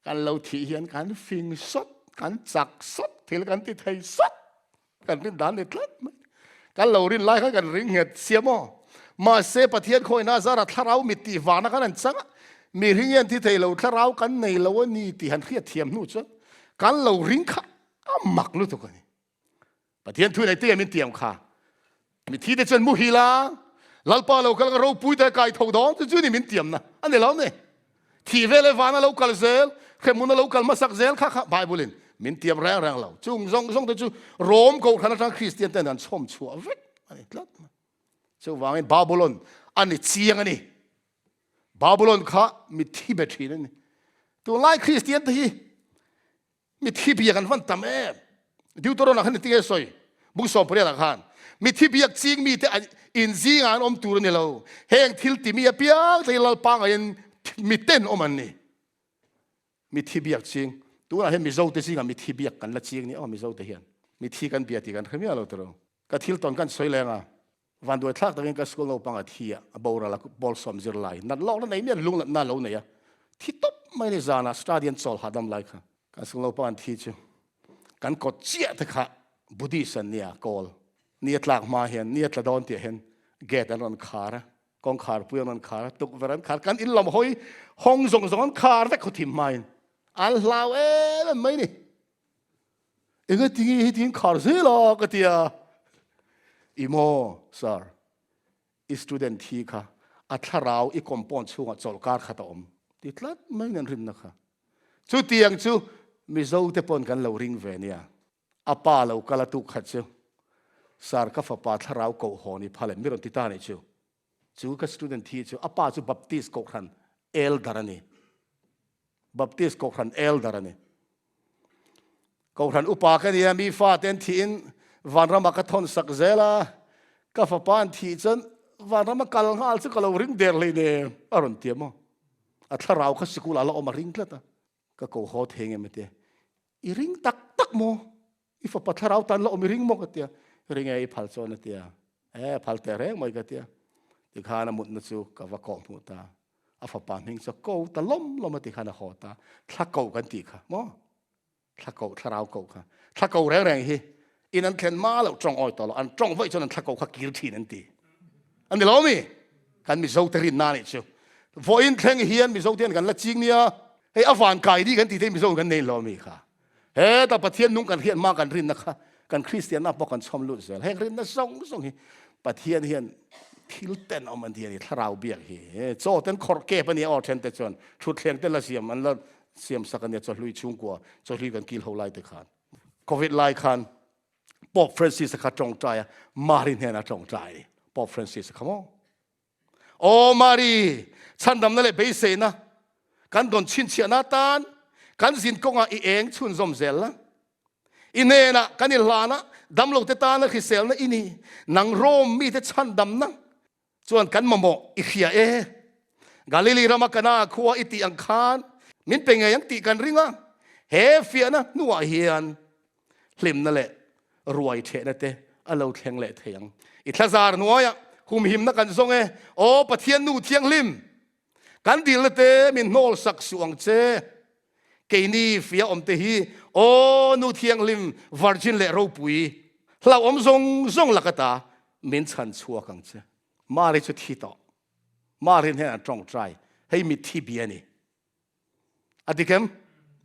kan lo thih hian kan fing sawt, kan chak sawt, thil kan ti thei sawt, kan rin dan ni tlat mai. Kan lo rin lai khan kan ring nghet sia maw. Mahse Pathian khawihna zara thlarau mit tih vana khan an chang a, mihring hian thi thei lo thlarau kan nei lo a ni tih han hriat thiam hnu chuan kan lo ring kha a mak lutuk a ni. Pathian thu nei te min tiam kha. Mithi te chuan muhil a, Lalpa lo kal ka ropui te kai tho dawn chu chu ni min tiamna a ni lo ni. Thi ve le vana lo kal zel, hremhmun a lo kal hmasak zel kha kha Bible in min tiam reng reng lo. Chung zawng zawng te chu Rom kohhran atang Kristian ten an chhawm chhuah vek a ni tlat. Chuvangin Babylon a ni chiang a ni. Babylon kha mithi be thin a ni. Tunlai Kristian te hi Mithi biak an van tam em. Deuteronomy khan tinge sawi bung 18 ah khan mithi biak ching mi te in zingah an awm tur a ni lo. Heng thil timi apiang te hi Lalpa ngaiin miten awm an ni. Mithi biak ching tunah hian Mizo te zingah mithi biak kan la ching ni aw Mizo te hian mithi kan bia tih kan hre miah lo tiro. Ka thil tawn kan sawi leng a. Vanduai thlak takin ka school naupang a thi a, a boral a, ball sawm zir lai nat lawkna nei miah lung natna lo nei a, thi tawp mai ni zanah study an chawl hahdam lai kha kan school naupang an thi chu kan kawt chiah te kha Buddhist an nia kawl ni a tlak hma hian ni a tla dawn tih hian gate an rawn khar a, kawngkhar pui an rawn khar a, tukverh an khar kan in lam hawi hawng zawng zawng an khar vek khawthim hmain an hlau em em mai ni. Enga tinge hi tin khar zel a ka ti a. I maw sir, i student thi kha a thlarau i compound chhungah chawlhkar khat a awm ti tlat mai in an rinna kha. Chutiang chu Mizo te pawn kan lo ring ve nia. A pa lo kal a tuk khat chu sir ka fapa thlarau koh haw ni phal em mi rawn ti ta nih chu. Chu ka student thi chu a pa chu Baptist kohhran elder a ni. Baptist Kohhran Elder a ni. Kohhran upa ka nia, mi fate an thihin vanrama ka thawn sak zel a, ka fapa an thih chuan vanrama kal nghal chu ka lo ring der hlei nem a rawn ti a maw. A thlarau kha sikul ah la awm a ring tlat a, ka ko haw thei ngem a ti a, i ring tak tak maw? I fapa thlarau tan la awm i ring maw ka ti a, ring e i phal chuan a ti a, e phal teh reng mai ka ti a, tikhan a mutna chu ka va kawh hmuh ta. A fapa hming chu ko ta lawm lawm a ti khan a haw ta. Thla ko kan tih kha maw? Thla ko, thlarau ko kha. Thla ko reng reng hi in an thlen ma loh tawng awi tawh lo. An tawng vaih chuan an thla ko kha kir thin an ti. A ni lo mi? Kan Mizo te rinna nih chu. Vawiin thleng hian Mizo te hian kan la ching nia. Hei a van kai ni kan tih te hi Mizo kan nei lo mi kha. Heta Pathian nung kan hriat hma kan rinna kha kan Kristianna pawh kan chhawm lut zel. Heng rinna zawng zawng hi Pathian hian thil ten awm an ti a ni, thlarau biak hi. Chaw ten khawrh kep a nia aw then te chuan thutthleng te la siam an la siam sak a nia chawhlui chhungkua chawhlui kan kil ho lai te khan. Covid lai khan Pope Francis kha tawngtai a, Mari hnena tawngtai Pope Francis kha maw? Aw Mari, chhandamna leh beiseina kan dawn chhinchhiahna atan kan zin kawngah i eng chhunzawm zel la. I hnenah kan inhlan a, damlote tana hriselna i ni, nang Rome mite chhandamna chuan kan mamawh i hria e. Galili rama Kana khua i tih ang khan min pe ngei ang tih kan ring a, he fiahna hnuah hian hlimna leh ruai thehna te a lo thleng leh thei ang. I thlazar hnuaiah humhimna kan zawng e, Aw Pathian Nu Thianghlim, kan dilna te min hnawl sak suh ang che. Keini fia awm te hi, Aw Nu Thianghlim, Virgin leh ropui, hlauhawm zawng zawng lak ata min chhan chhuak ang che. Mari chu thi tawh. Mari hnenah an tawngtai, Hei mitthi bia a ni. A dik em?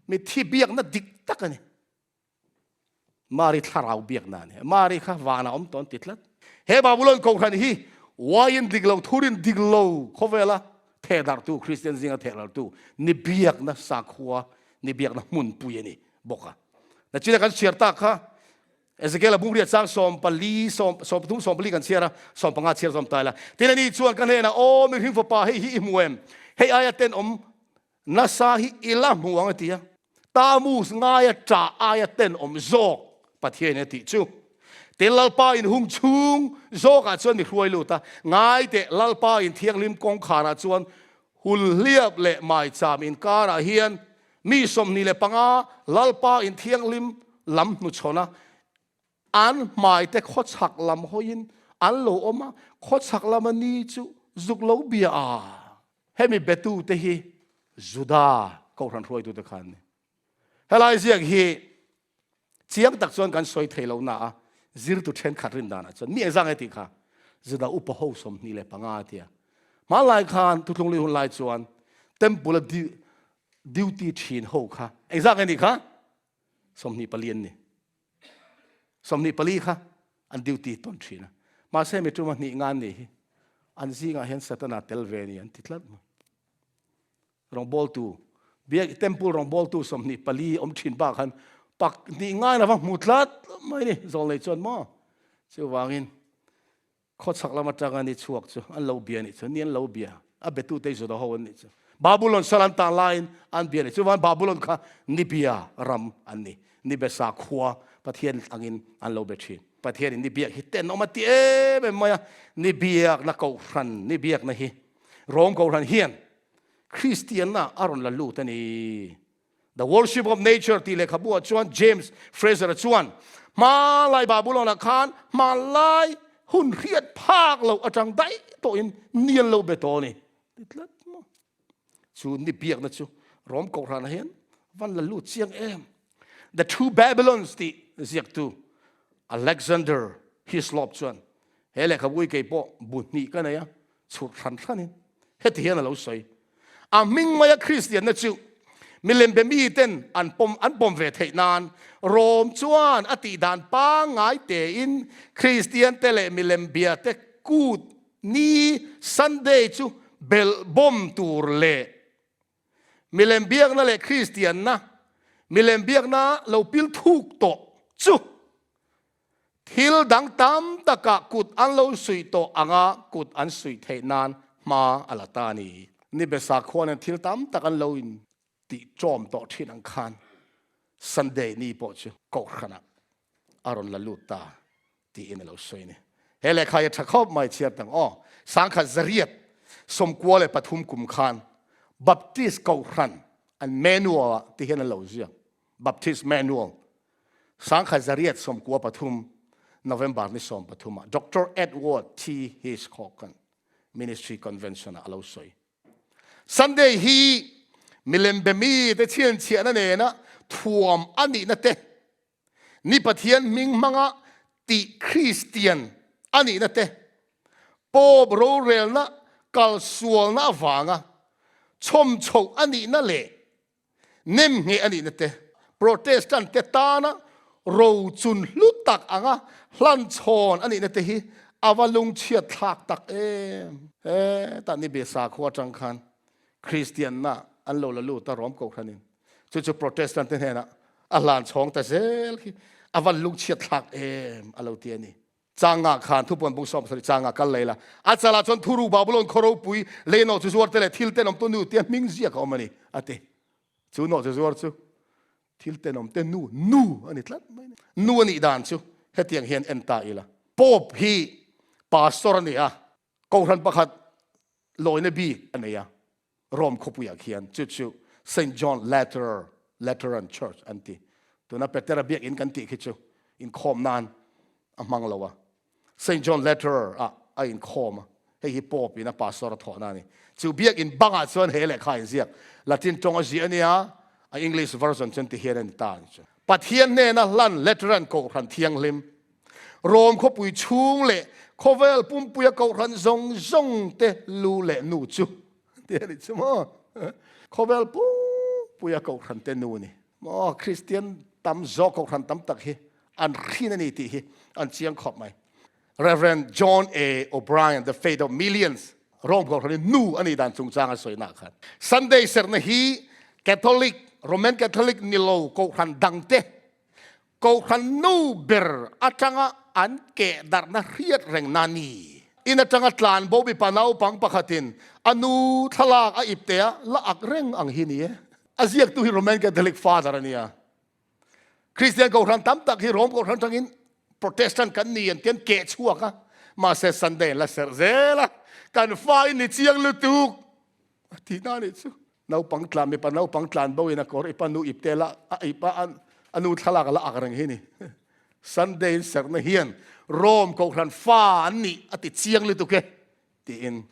Mitthi biakna dik tak a ni. Mari thlarau biakna a ni. Mari kha vanah awm tawh an ti tlat. He Babulon kohhran hi uaiin dik lo, thurin dik lo khawvela thehdarhtu, Kristian zinga thehdarhtu ni biakna sakhua, ni biakna hmunpui a ni bawk a. Nachina kan chhiar tak kha Ezekiel a bungriat chang 14, 13, 14 kan chhiar a, 15 chhiar zawm ta ila. Tin ani chuan ka hnenah, Aw mihring fapa, hei hi i hmu em? Hei aia tenawm nasa hi i la hmu ang a ti a. Tammuz ngaia ṭah aia tenawm zawk Pathianin a tih chu. Tin Lalpa in hung chhung zawkah chuan mi hruai lut a, ngai teh Lalpa in thianghlim kawngkharah chuan hulhliap leh maicham inkarah hian Mi 25 Lalpa in thianghlim lam hnuchhawn a, an hmaite khawchhak lam hawiin an lo awm a, khawchhak lama ni chu zuk lo bia a. Hemi betute hi Juda kohhran hruaitute kha an ni. Helai ziak hi Chiang tak chuan kan sawi thei lo na a, zirtu thenkhat rin danah chuan mi engzah nge tih kha Juda upa ho 25 a tia. Hmanlai khan Thuthlung Lui hun lai chuan Temple a duty thin ho kha engzah nge nih kha? 24 an ni. 24 kha an duty tawn thin a. Mahse mi tuma hnih ngan ni hi an zingah hian Satana tel ve ni an ti tlat mai. Rawngbawltu, biak temple rawngbawltu 24 awm thin bak khan pak hnih ngain a va hmu tlat mai ni zawlnei chuan maw chuvangin khawchhak lam atanga ni chhuak chu an lo bia nih chu ni an lo bia a betute Juda ho an nih chu Babulon sal an tan laiin an bia nih chuvan Babulon kha ni bia ram an ni ni be sakhua Pathian angin an lo be thin Pathian in ni biak hi tenawm a ti em em mai a ni biak na kohhran ni biak na hi Rom kohhran hian Kristianna a rawn la lut a ni. The Worship of Nature tih lehkhabu ah chuan James Frazer-a chuan, Hmanlai Babulon-ah khan hmanlai hun hriat phak loh atang daih tawhin ni an lo be tawh a ni. Ti tlat maw? Chu ni biakna chu Rom kohhranah hian van la lut chiang em? The Two Babylons tih ziaktu Alexander Hislop chuan he lehkhabu hi kei pawh bu hnih ka nei a, chhurh hran hranin heti hian a lo sawi. A hming maia Kristianna chu milem be miten an pawm an pawm ve theih nan Rom chuan a tih dan pangngai tein Kristiante leh milem biate kut ni Sunday chu belh bawm tur leh milem biakna leh Kristianna milem biakna lo pil thuk tawh chu Thil dang tam takah kut an lo suih tawh anga kut an suih theih nan hma a la ta a ni. Ni be sakhua nen thil tam tak an lo in tih ṭawm tawh ṭhin ang khan Sunday ni pawh chu kohhranah a rawn la lut ta tiin a lo sawi a ni. He lehkha hi a ṭha khawp mai chhiar tang aw. 1993 kum khan Baptist kohhran an manual ah ti hian an lo ziak. Baptist Manual, 1993, November ni 13 ah Doctor Edward T. Hitchcock an Ministry Convention ah a lo sawi. Sunday hi milem be mi te chhianchhiahna nena thuam a nihna te, ni Pathian hming hmanga tih Kristian a nihna te, Pope rorelna kalsualna avanga chhawmchhoh a nihna leh Nem ngheh a nihna te, Protestant te tana rochun hlu tak anga hlanchhawn a nihna te hi a va lungchhiat thlak tak em. Hetah ni be sakhua atang khan Kristianna an lo la lut a Rom kohhranin chu chu Protestant te hnenah. A hlan chhawng ta zel hi a van lungchhiat thlak em a lo ti a ni. Changa khan thupuan bung 70 changa kal lei la. A chalah chuan thuru Babulon khaw ropui lei nawh chu zuar te leh thil tenawm te nu tia hming ziak a awm a ni a ti. Chu nawh chu zuar chu thil tenawm te nu nu a ni tlat mai a ni. Nu a nih dan chu hetiang hian en ta ila. Pope hi pastor a ni a, kohhran pakhat lawina bik a nei a. Rome khawpuiah khian chu chu Saint John Laterer, Lateran Church an ti. Tuna Petera biakinn kan tih khi chu inkhawm nan a hmang lo a. Saint John Laterer ah a inkhawm a, hei hi Pope in a pastor a thawhna a ni. Chu biakinn bangah chuan he lehkha a inziak. Latin tawng a ziah a nia, a English version chuan ti hian a ni ta a ni chu. Pathian hnena hlan Lateran Kohhran Thianghlim Rom khawpui chhung leh khawvel pumpuia kohhran zawng zawng te lu leh nu chu ti a ni chu maw? Khawvel pumpuia kohhran te nu ni maw? Kristian tam zawk kohhran tam tak hi an hrin a ni tih hi an chiang khawp mai. Rev. John A. O'Brien, The Faith of Millions, Rom kohhran hi nu a nih dan chungchang a sawina khan Sunday serhna hi Catholic, Roman Catholic ni lo kohhran dangte Kohhran nu ber atanga an keh darhna hriat reng na ni. In atanga tlan bo mipa naupang pakhatin a nu thlalak a ip tea la ak reng ang hi ni e. A ziaktu hi Roman Catholic Father a nia. Kristian kohhran tam tak hi Rome kohhran atangin Protestant kan ni an ti an keh chhuak a, mahse Sunday an la serh zel a, kan fa in ni chiang lutuk a tihna a nih chu. Naupang tlan mipa naupang tlan bo in a kawr ipa nu ip te la a ipa a nu thlalak a la ak reng hi ni. Sunday in serhna hian Rome kohhran fa an nih a ti chiang lutuk e tiin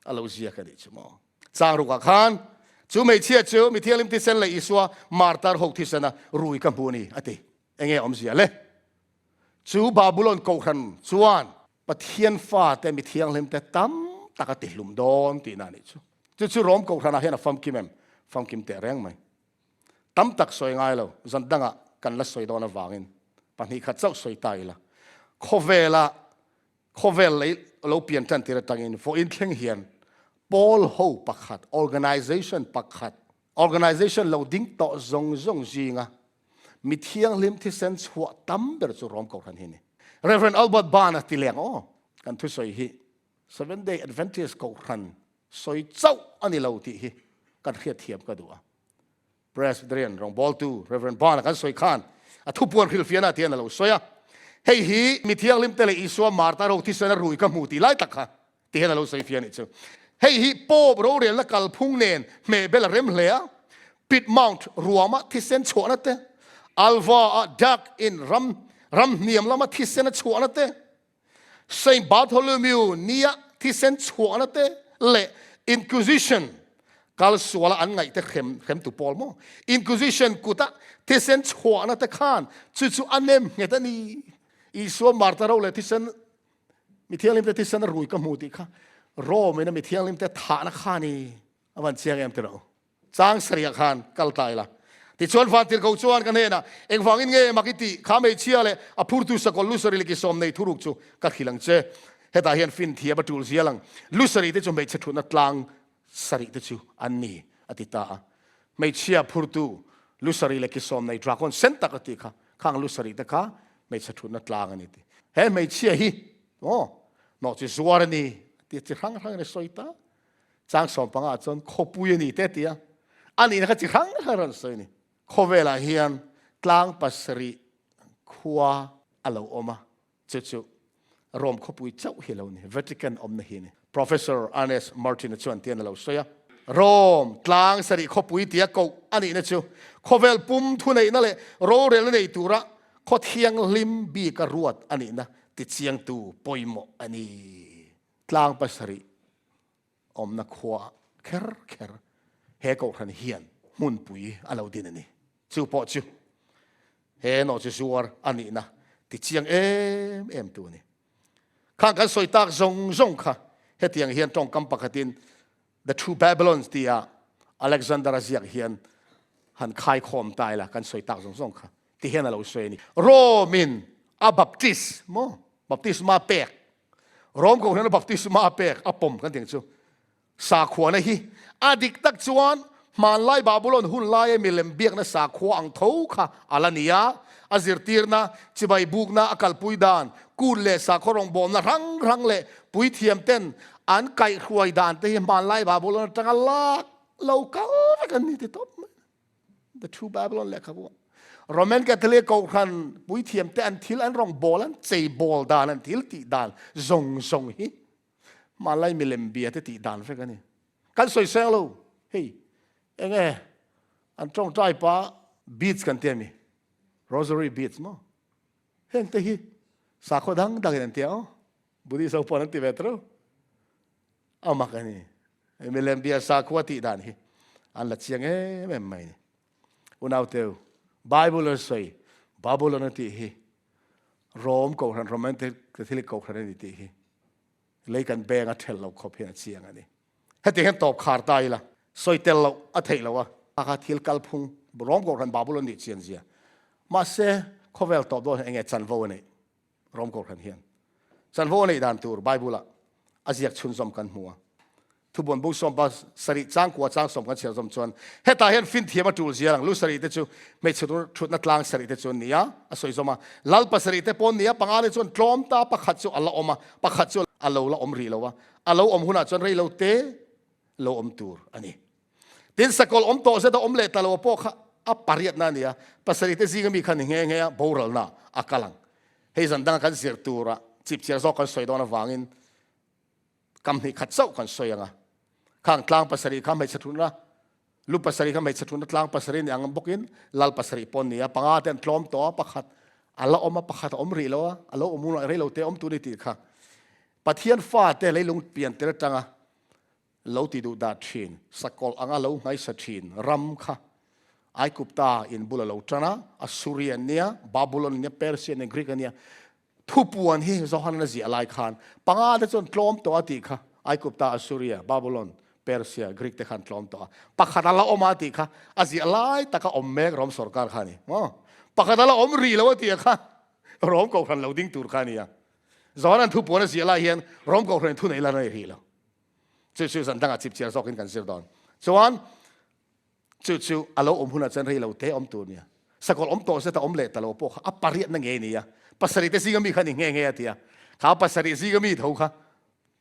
a lo ziak a nih chu maw. Chang rukah khan chu hmeichhia chu mi thianghlim thisen leh Isua martar ho thisena rui ka hmu a ni a ti. Enge awmzia le? Chu Babulon kohhran chuan Pathian fate mi thianghlimte tam tak a tihlum dawn tihna a nih chu. Chu chu Rom kohhranah hian a famkim em? Famkim teh reng mai. Tam tak sawi ngai lo, zan dangah kan la sawi dawn avangin pahnih khat chauh sawi ta ila. Khawvela khawvel lei lo pian tan tir atangin vawiin thleng hian pawl ho pakhat, organization pakhat, organization lo ding tawh zawng zawng zinga Mi thianghlim thisen chhuah tam ber chu Rom Kohhran hi a ni. Rev. Albert Barn a ti leng aw, kan thusawi hi Seventh Day Adventist Kohhran sawi chauh a ni lo tih hi kan hriatthiam ka duh a. Presbyterian rawngbawltu Rev. Barn a kan sawi khan a thupuan hrilhfiahna tian a lo sawi a, hei hi mi thianghlim te leh Isua Martar ho thisen a rui ka hmu tih lai tak kha Ti hian a lo sawi fiah a nih chu. Hei hi Pope rorelna kalphung nen hmehbel a rem hle a, Piedmont ruama thisen chhuahna te, Alva-a Dark in ram ram hniam lama thisen a chhuahna te, Saint Bartholomew nia thisen chhuahna te leh Inquisition kal suala an ngaih te hrem hremtu pawl maw? Inquisition kuta thisen chhuahna te khan chu chu a nem nghet a ni. Isua Martha ro leh thisen Mi thianghlimte thisen a rui ka hmu tih kha Rome in a mi thianghlimte thahna kha ni a van chiang em tiro. Chang sarih khan kal ta ila. Tichuan vantirhko chuan ka hnenah engvangin nge mak i tih kha hmeichhia leh a phurtu sakawlh lusari leh kisawm nei thuruk chu ka hrilh ang che. Hetah hian fin thiam a tul zial ang. Lusari te chu hmeichhe thutna tlang sarih te chu an ni a ti ta a. Hmeichhia phurtu lusari leh kisawm nei dragon sen tak a tih kha Khang lu sarih te kha hmeichhe thutna tlang a ni ti. He hmeichhia hi aw nawh chi zuar a ni ti chi hrang hrang in a sawi ta. Chang 15 ah chuan khawpui a ni te ti a. A nihna kha chi hrang hrang rawn sawi a ni. Khawvelah hian tlang pasarih khua a lo awm a. Chu chu Rome khawpui chauh hi lo ni, Vatican awmna hi a ni. Professor Ernest Martin-a chuan tian a lo sawi a, Rome tlang sarih khawpui tia koh a nihna chu khawvel pum thuneihna leh rorelna nei tura khaw thianghlim bika ruat a nihna tichiangtu pawimawh a ni. Tlang pasarih awmna khua kher kher he kohhran hian hmunpui a lo din a ni. Chu pawh chu he nawh chu zuar a nihna tichiang em em tu a ni. Khang kan sawi tak zawng zawng kha hetiang hian tawngkam pakhatin The True Babylons tia Alexander a ziak hian han khaikhawm ta ila kan sawi tak zawng zawng kha ti hian a lo sawi a ni. Rome-in a baptist maw? Baptisma pek Rom kohhran a baptisma a pek a pawm kan tih ang chu. Sakhuana hi a dik tak chuan Hmanlai Babulon hun laia milem biakna sakhua ang tho kha a la ni a. A zirtirna, chibai bukna, a kalpui dan, kut leh sakhaw rawngbawlna hrang hrang leh puithiam ten an kaihhruai dan te hi hmanlai Babulon atanga lak lo kal vek an ni ti tawp mai. The True Babylon lehkhabu ah. Roman Catholic kohhran puithiam te an thil an rawngbâwl an cheibawl dan an thil tih dan zawng zawng hi hmanlai milem bia te tih dan vek a ni. Kan sawi seng lo hei enge an tawngtai pa beads kan tia mi rosary beads maw heng te hi sakhaw dang dang in an tia aw Buddhist ho pawn an ti ve tro a mak a ni milem bia sakhua tih dan hi an la chiang em em mai ni unau teu Bible an sawi Babylon a tih hi Rome kohhran Roman Catholic kohhran a ni tih hi Lei kan beng a ṭhelh lo khawp hian a chiang a ni. Heti hian tawp khar ta ila, sawi tel loh a theih loh a. Kha thil kalphung Rom Kohhran Babulon nih chian zia. Mahse, khawvel tawp dawn hian enge chanvo a neih Rom Kohhran hian? Chanvo a neih dan tur Bible-ah a ziak chhunzawm kan hmu a. Thubuan bung sawmpa sarih changkua chang sawm kan chhiar zawm chuan hetah hian finthiam a tul zia lang. Lu sarih te chu hmeichhe thutna tlang sarih te chu an ni a, a sawi zawm a. Lal pasarih te pawh an ni a, panga te chuan tlawm ta pakhat chu a la awm a, pakhat chu a lo la awm rih lo a, a lo awm hunah chuan rei lo te lo awm tur a ni. Tin, sakawlh awm tawh zet a awm leh ta lo pawh kha a pariatna a ni a, pasarih te zinga mi kha ni nghe nghe a, boralna a kal ang. Hei zan danga kan zir tura chipchiar zawk kan sawi dawn avangin Kam hnih khat chauh kan sawi ang a, khang tlang pasarih kha hmeichhe thutna, lu pasarih kha hmeichhe thutna tlang pasarih ni ang bawkin lal pasarih pawh an ni a, panga te an tlawm tawh a, pakhat a la awm a, pakhat a awm rih lo a, a lo awm hunah rei lo te awm tur a ni tih kha Pathian fate leilung pian tel atanga lo ti duh dah thin, sakawlh anga lo nghaisa thin ram kha Aigupta in bul a lo tan a, Assuria an nia, Babulon an nia, Persia an nia, Greek an nia, Thupuan hi Johan a ziah lai khan panga te chuan tlawm tawh a tih kha Aigupta, Assuria, Babulon, Persia, Greek te khan tlawm tawh a. Pakhat a la awm a tih kha a ziah lai taka awm mek Rom sorkar kha a ni. Maw? Pakhat a la awm rih lo a tih kha Rom kohhran lo ding tur kha a ni a. Johanan thupuan a ziah lai hian Rom kohhran thu nei la nei rih lo. Chu chu zan dangah chipchiar zawkin kan zir dawn. Chuan Chu chu a lo awm hunah chuan rei lo te awm tur nia. Sakawlh awm tawh zeta awm leh ta lo pawh kha a pariatna ngei nia. Pasarih te zinga mi kha ni nghe nghe a ti a. Kha pasarih zinga mi tho kha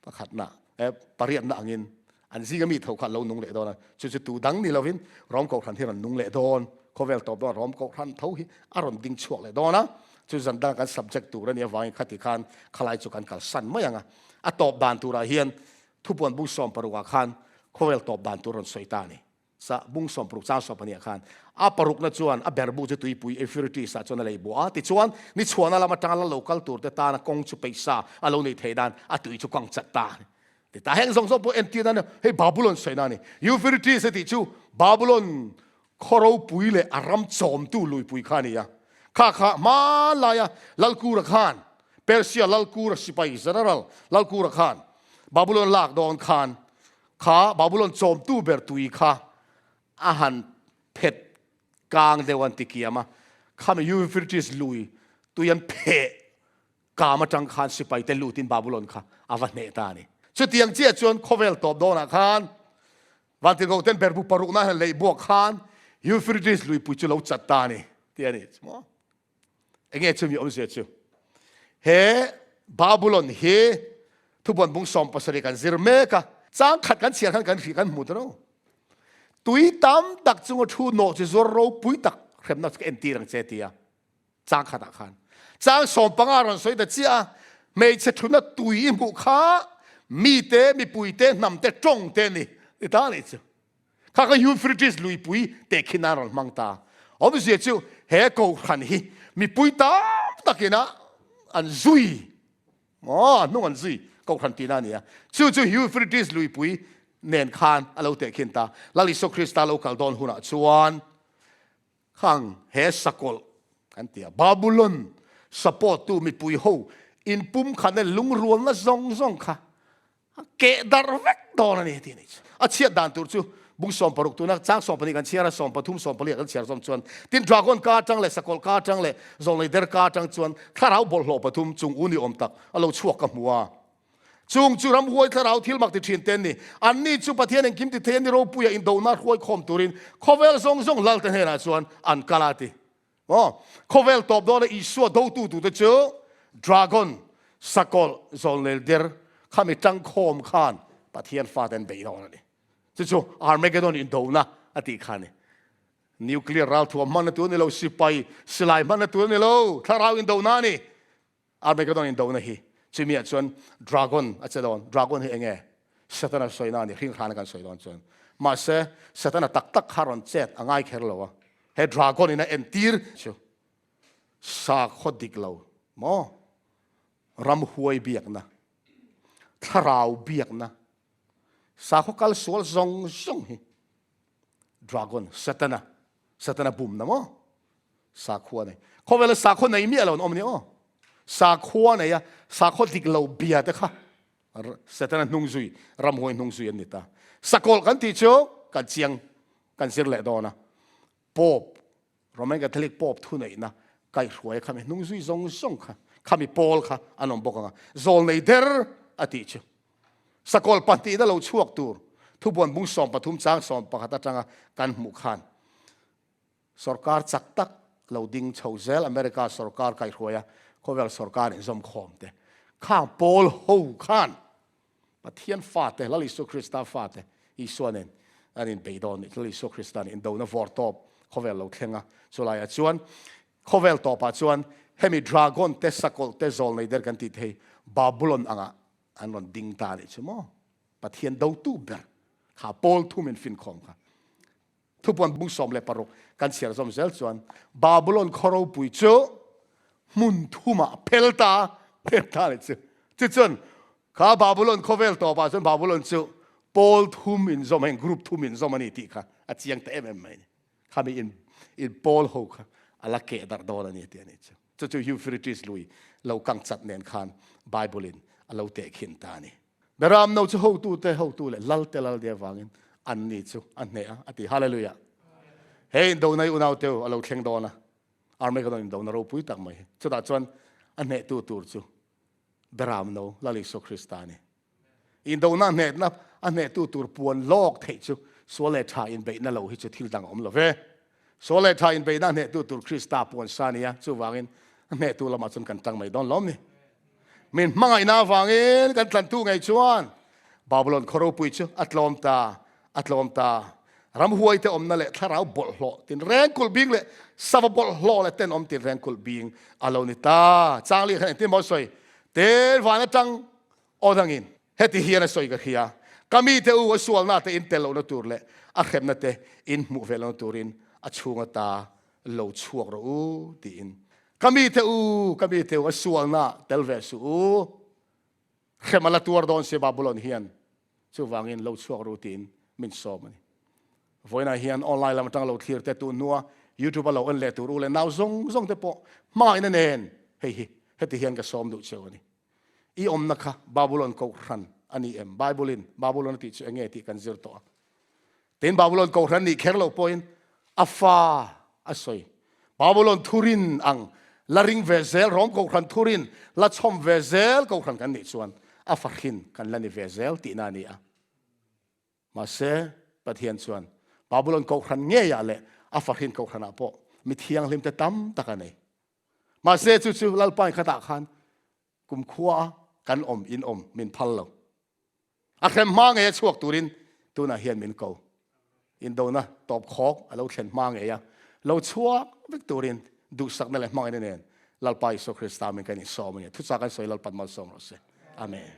pakhatna eh pariatna angin an zinga mi tho kha a lo nung leh dawn a. Chu chu tu dang ni lovin Rom Kohhran hi a rawn nung leh dawn. Khawvel tawp dawn Rom Kohhran tho hi a rawn ding chhuak leh dawn a. Chu zan danga kan subject tur a nih avangin khati khan khalai chu kan kalsan mai ang a. A tawp dan turah hian thupuan bung sawmparukah khan khawvel tawp dan tur a rawn sawi ta a ni. Sa bung 60 chang 12 ah khan a parukna chuan a berbu chu tuipui Euphrates ah chuan a lei buah a, tichuan ni chhuahna lam atanga la lo kal tur te tana kawng chu peihsa a lo nei thei dan a tui chu kang chat ta a ni. Ti ta heng zawng zawng pawh entir nan hei Babulon sawina a ni. Euphrates a tih chu Babulon khaw ropui leh a ram chawmtu luipui kha a ni a. Kha kha hmanlaia Lalkura khan Persia Lalkura sipai general Lalkura khan Babulon lak dawn khan Kha Babulon chawmtu ber tui kha a han phet kang deuh an ti kiam a, khami Euphrates lui tui an pheh kam atang khan sipai te lutin Babulon kha a va hneh ta a ni. Chutiang chiah chuan khawvel tawp dawnah khan Vantirhkoh ten berbu parukna han leih buak khan Euphrates luipui chu lo chat ta a ni tih a ni. Enge chumi awmzia chu? He Babulon hi thubuan bung 17 kan zir mek a, chang khat kan chhiar khan kan hrih kan hmu ta lo. Tui tam tak chunga thu nawh chu zuar ropui tak hremna chu ka entir ang che tia chang khatah khan. Chang 15 rawn sawi ta chiah a, hmeichhe thuna tui i hmuh kha mite, mipuite, hnamte, tawngte ni ti ta nih chu. Kha kha Euphrates luipui tehkhin nan rawn hmang ta. Awmzia chu he kohhran hi mipui tam takina an zui, aw, hnung an zui kohhran tihna a ni a. Chu chu Euphrates luipui nen khan a lo tehkhin ta. Lal Isua Krista lo kal dawn hunah chuan khang he sakawlh kan ti a, Babulon support tu mipui ho inpumkhatna lungrualna zawng zawng kha A keh darh vek dawn a ni tih a nih chu. A chhiat dan tur chu bung 60 tuna chang 12 kan chhiar a, 13, 14 ah kan chhiar zawm chuan tin dragon ka atang leh sakawlh ka atang leh zawnglei der ka atang chuan thlarau bawlhhlawh pathum chung u ni awm tak a lo chhuak ka hmu a. Chung chu ramhuai thlarau thil mak ti thin te an ni. Anni chu Pathian engkim ti thei a ni ropuia indona hruai khawm turin khawvel zawng zawng lal te hnenah chuan an kal a ti. Maw? Khawvel tawp dawna Isua dotu tute chu Dragon, sakawlh, zawlnel der khami tangkhawm khan Pathian fate an beih dawn a ni. Chu chu Armageddon indona a tih kha a ni. Nuclear ralthuam hmanna tur a ni lo, sipai silai hmanna tur a ni lo, thlarau indona a ni. Armageddon indona hi chumi ah chuan Dragon a che dawn. Dragon hi enge? Setana sawina a ni, hringhrana kan sawi dawn chuan. Mahse, Setana tak tak kha rawn chet a ngai kher lo a. He Dragon in a entir chu sakhaw dik lo maw? Ramhuai biakna, thlarau biakna, sakhaw kal sual zawng zawng hi Dragon, Setana, Setana bumna maw? Sakhua nei. Khawvela sakhua nei miah lo an awm a ni aw. Sakhua nei a, sakhaw dik lo bia te kha Setana hnung zui, ramhuai hnung zui an ni ta. Sakawlh kan tih chu kan chiang, kan zir leh dawn a. Pope, Roman Catholic Pope thuneihna kaihhruai kha mi hnung zui zawng zawng kha, khami pawl kha an awm bawk ang a. Zawl nei der a tih chu. Sakawlh pahnihna lo chhuak tur thubuan bung 13 chang 11 atanga kan hmuh khan Sorkar chak tak lo ding chho zel America sorkar kaihhruaia khawvel sorkar inzawm khawm te khang pawl ho khan Pathian fate Lal Isua Krista fate Isua nen an inbei dawn nih Lal Isua Krista nen indona vawr tawp khawvel lo thleng a chulaiah chuan khawvel tawpah chuan hemi dragon te sakawlh te zawl nei der kan tih thei Babulon angah an rawn ding ta nih chu maw Pathian dotu ber kha pawl thum in finkhawm kha Thupuan bung 16 kan chhiar zawm zel chuan Babulon khaw ropui chu hmun thumah phel ta phel ta ni chu. Chu chuan kha Babulon khawvel tawpah chuan Babulon chu pawl thum inzawm heng group thum inzawm a ni tih kha a chiang ta em em mai ni. Khami in in pawl ho kha a la keh darh dawn a ni tih a ni chu. Chu chu Euphrates lui lo kang chat nen khan Bible in a lo tehkhin ta a ni. Beram no chu hotute hotu leh lalte lal nia vangin anni chu a hneh a, a ti. Hallelujah! He indona hi unauteu a lo thleng dawn a, Armageddon indona ropui tak mai hi. Chutah chuan a hnehtu tur chu Beram no Lal Isua Krista a ni. Indona hnehna a hnehtu tur puan lawk theih chu sual leh tha inbeihna lo hi chu thil dang a awm lo ve. Sual leh tha inbeihna hnehtu tur Krista puan sa a ni a, chuvangin a hnehtu lamah chuan kan tang mai dawn lawm ni. Min hmangaihna avangin kan tlantu ngei chuan Babulon khaw ropui chu a tlawm ta, a tlawm ta. Ramhuaite awmna leh thlarau bawlhhlawh tinreng kulh bing leh sava bawlhhlawh leh tenawm tinreng kulh bing a lo ni ta. Changli khan engtin maw a sawi? Tel van atang aw dangin heti hian a sawi ka hria, Ka mite u, a sualna te in tel lohna tur leh a hremna te in hmuh ve lohna turin a chhung ata lo chhuak rawh u, tiin. Ka mite u, ka mite u, a sualna tel ve suh u. Hrem a la tuar dawn si Babulon hian, chuvangin lo chhuak ru tiin min sawm a ni. Vawiinah hian online lam atanga lo thlir te tun hnua YouTube a lo en leh tur u leh nau zawng zawng te pawh hmangaihna nen hei hi heti hian ka sawm duh cheu a ni. I awmna kha Babulon kohhran a ni em? Bible-in Babulon a tih chu enge tih kan zir tawh a. Tin, Babulon kohhran nih kher loh pawhin a fa a sawi. Babulon thurin ang la ring ve zel, Rom kohhran thurin la chhawm ve zel kohhran kan nih chuan a fahrin kan la ni ve zel tihna a ni a. Mahse, Pathian chuan Babulon kohhran ngeiah leh a fahrin kohhranah pawh mi thianghlimte tam tak a nei. Mahse, chu chu Lalpa inkhatah khan kumkhua kan awm in awm min phal lo. A hrem hma ngei a chhuak turin tunah hian min ko. Indona tawp khawk a lo thlen hma ngei a, lo chhuak vek turin duhsakna leh hmangaihna nen Lalpa Isua Krista min kan insawm a ni. Thuchah kan sawi Lalpan malsawm rawh se. Amen.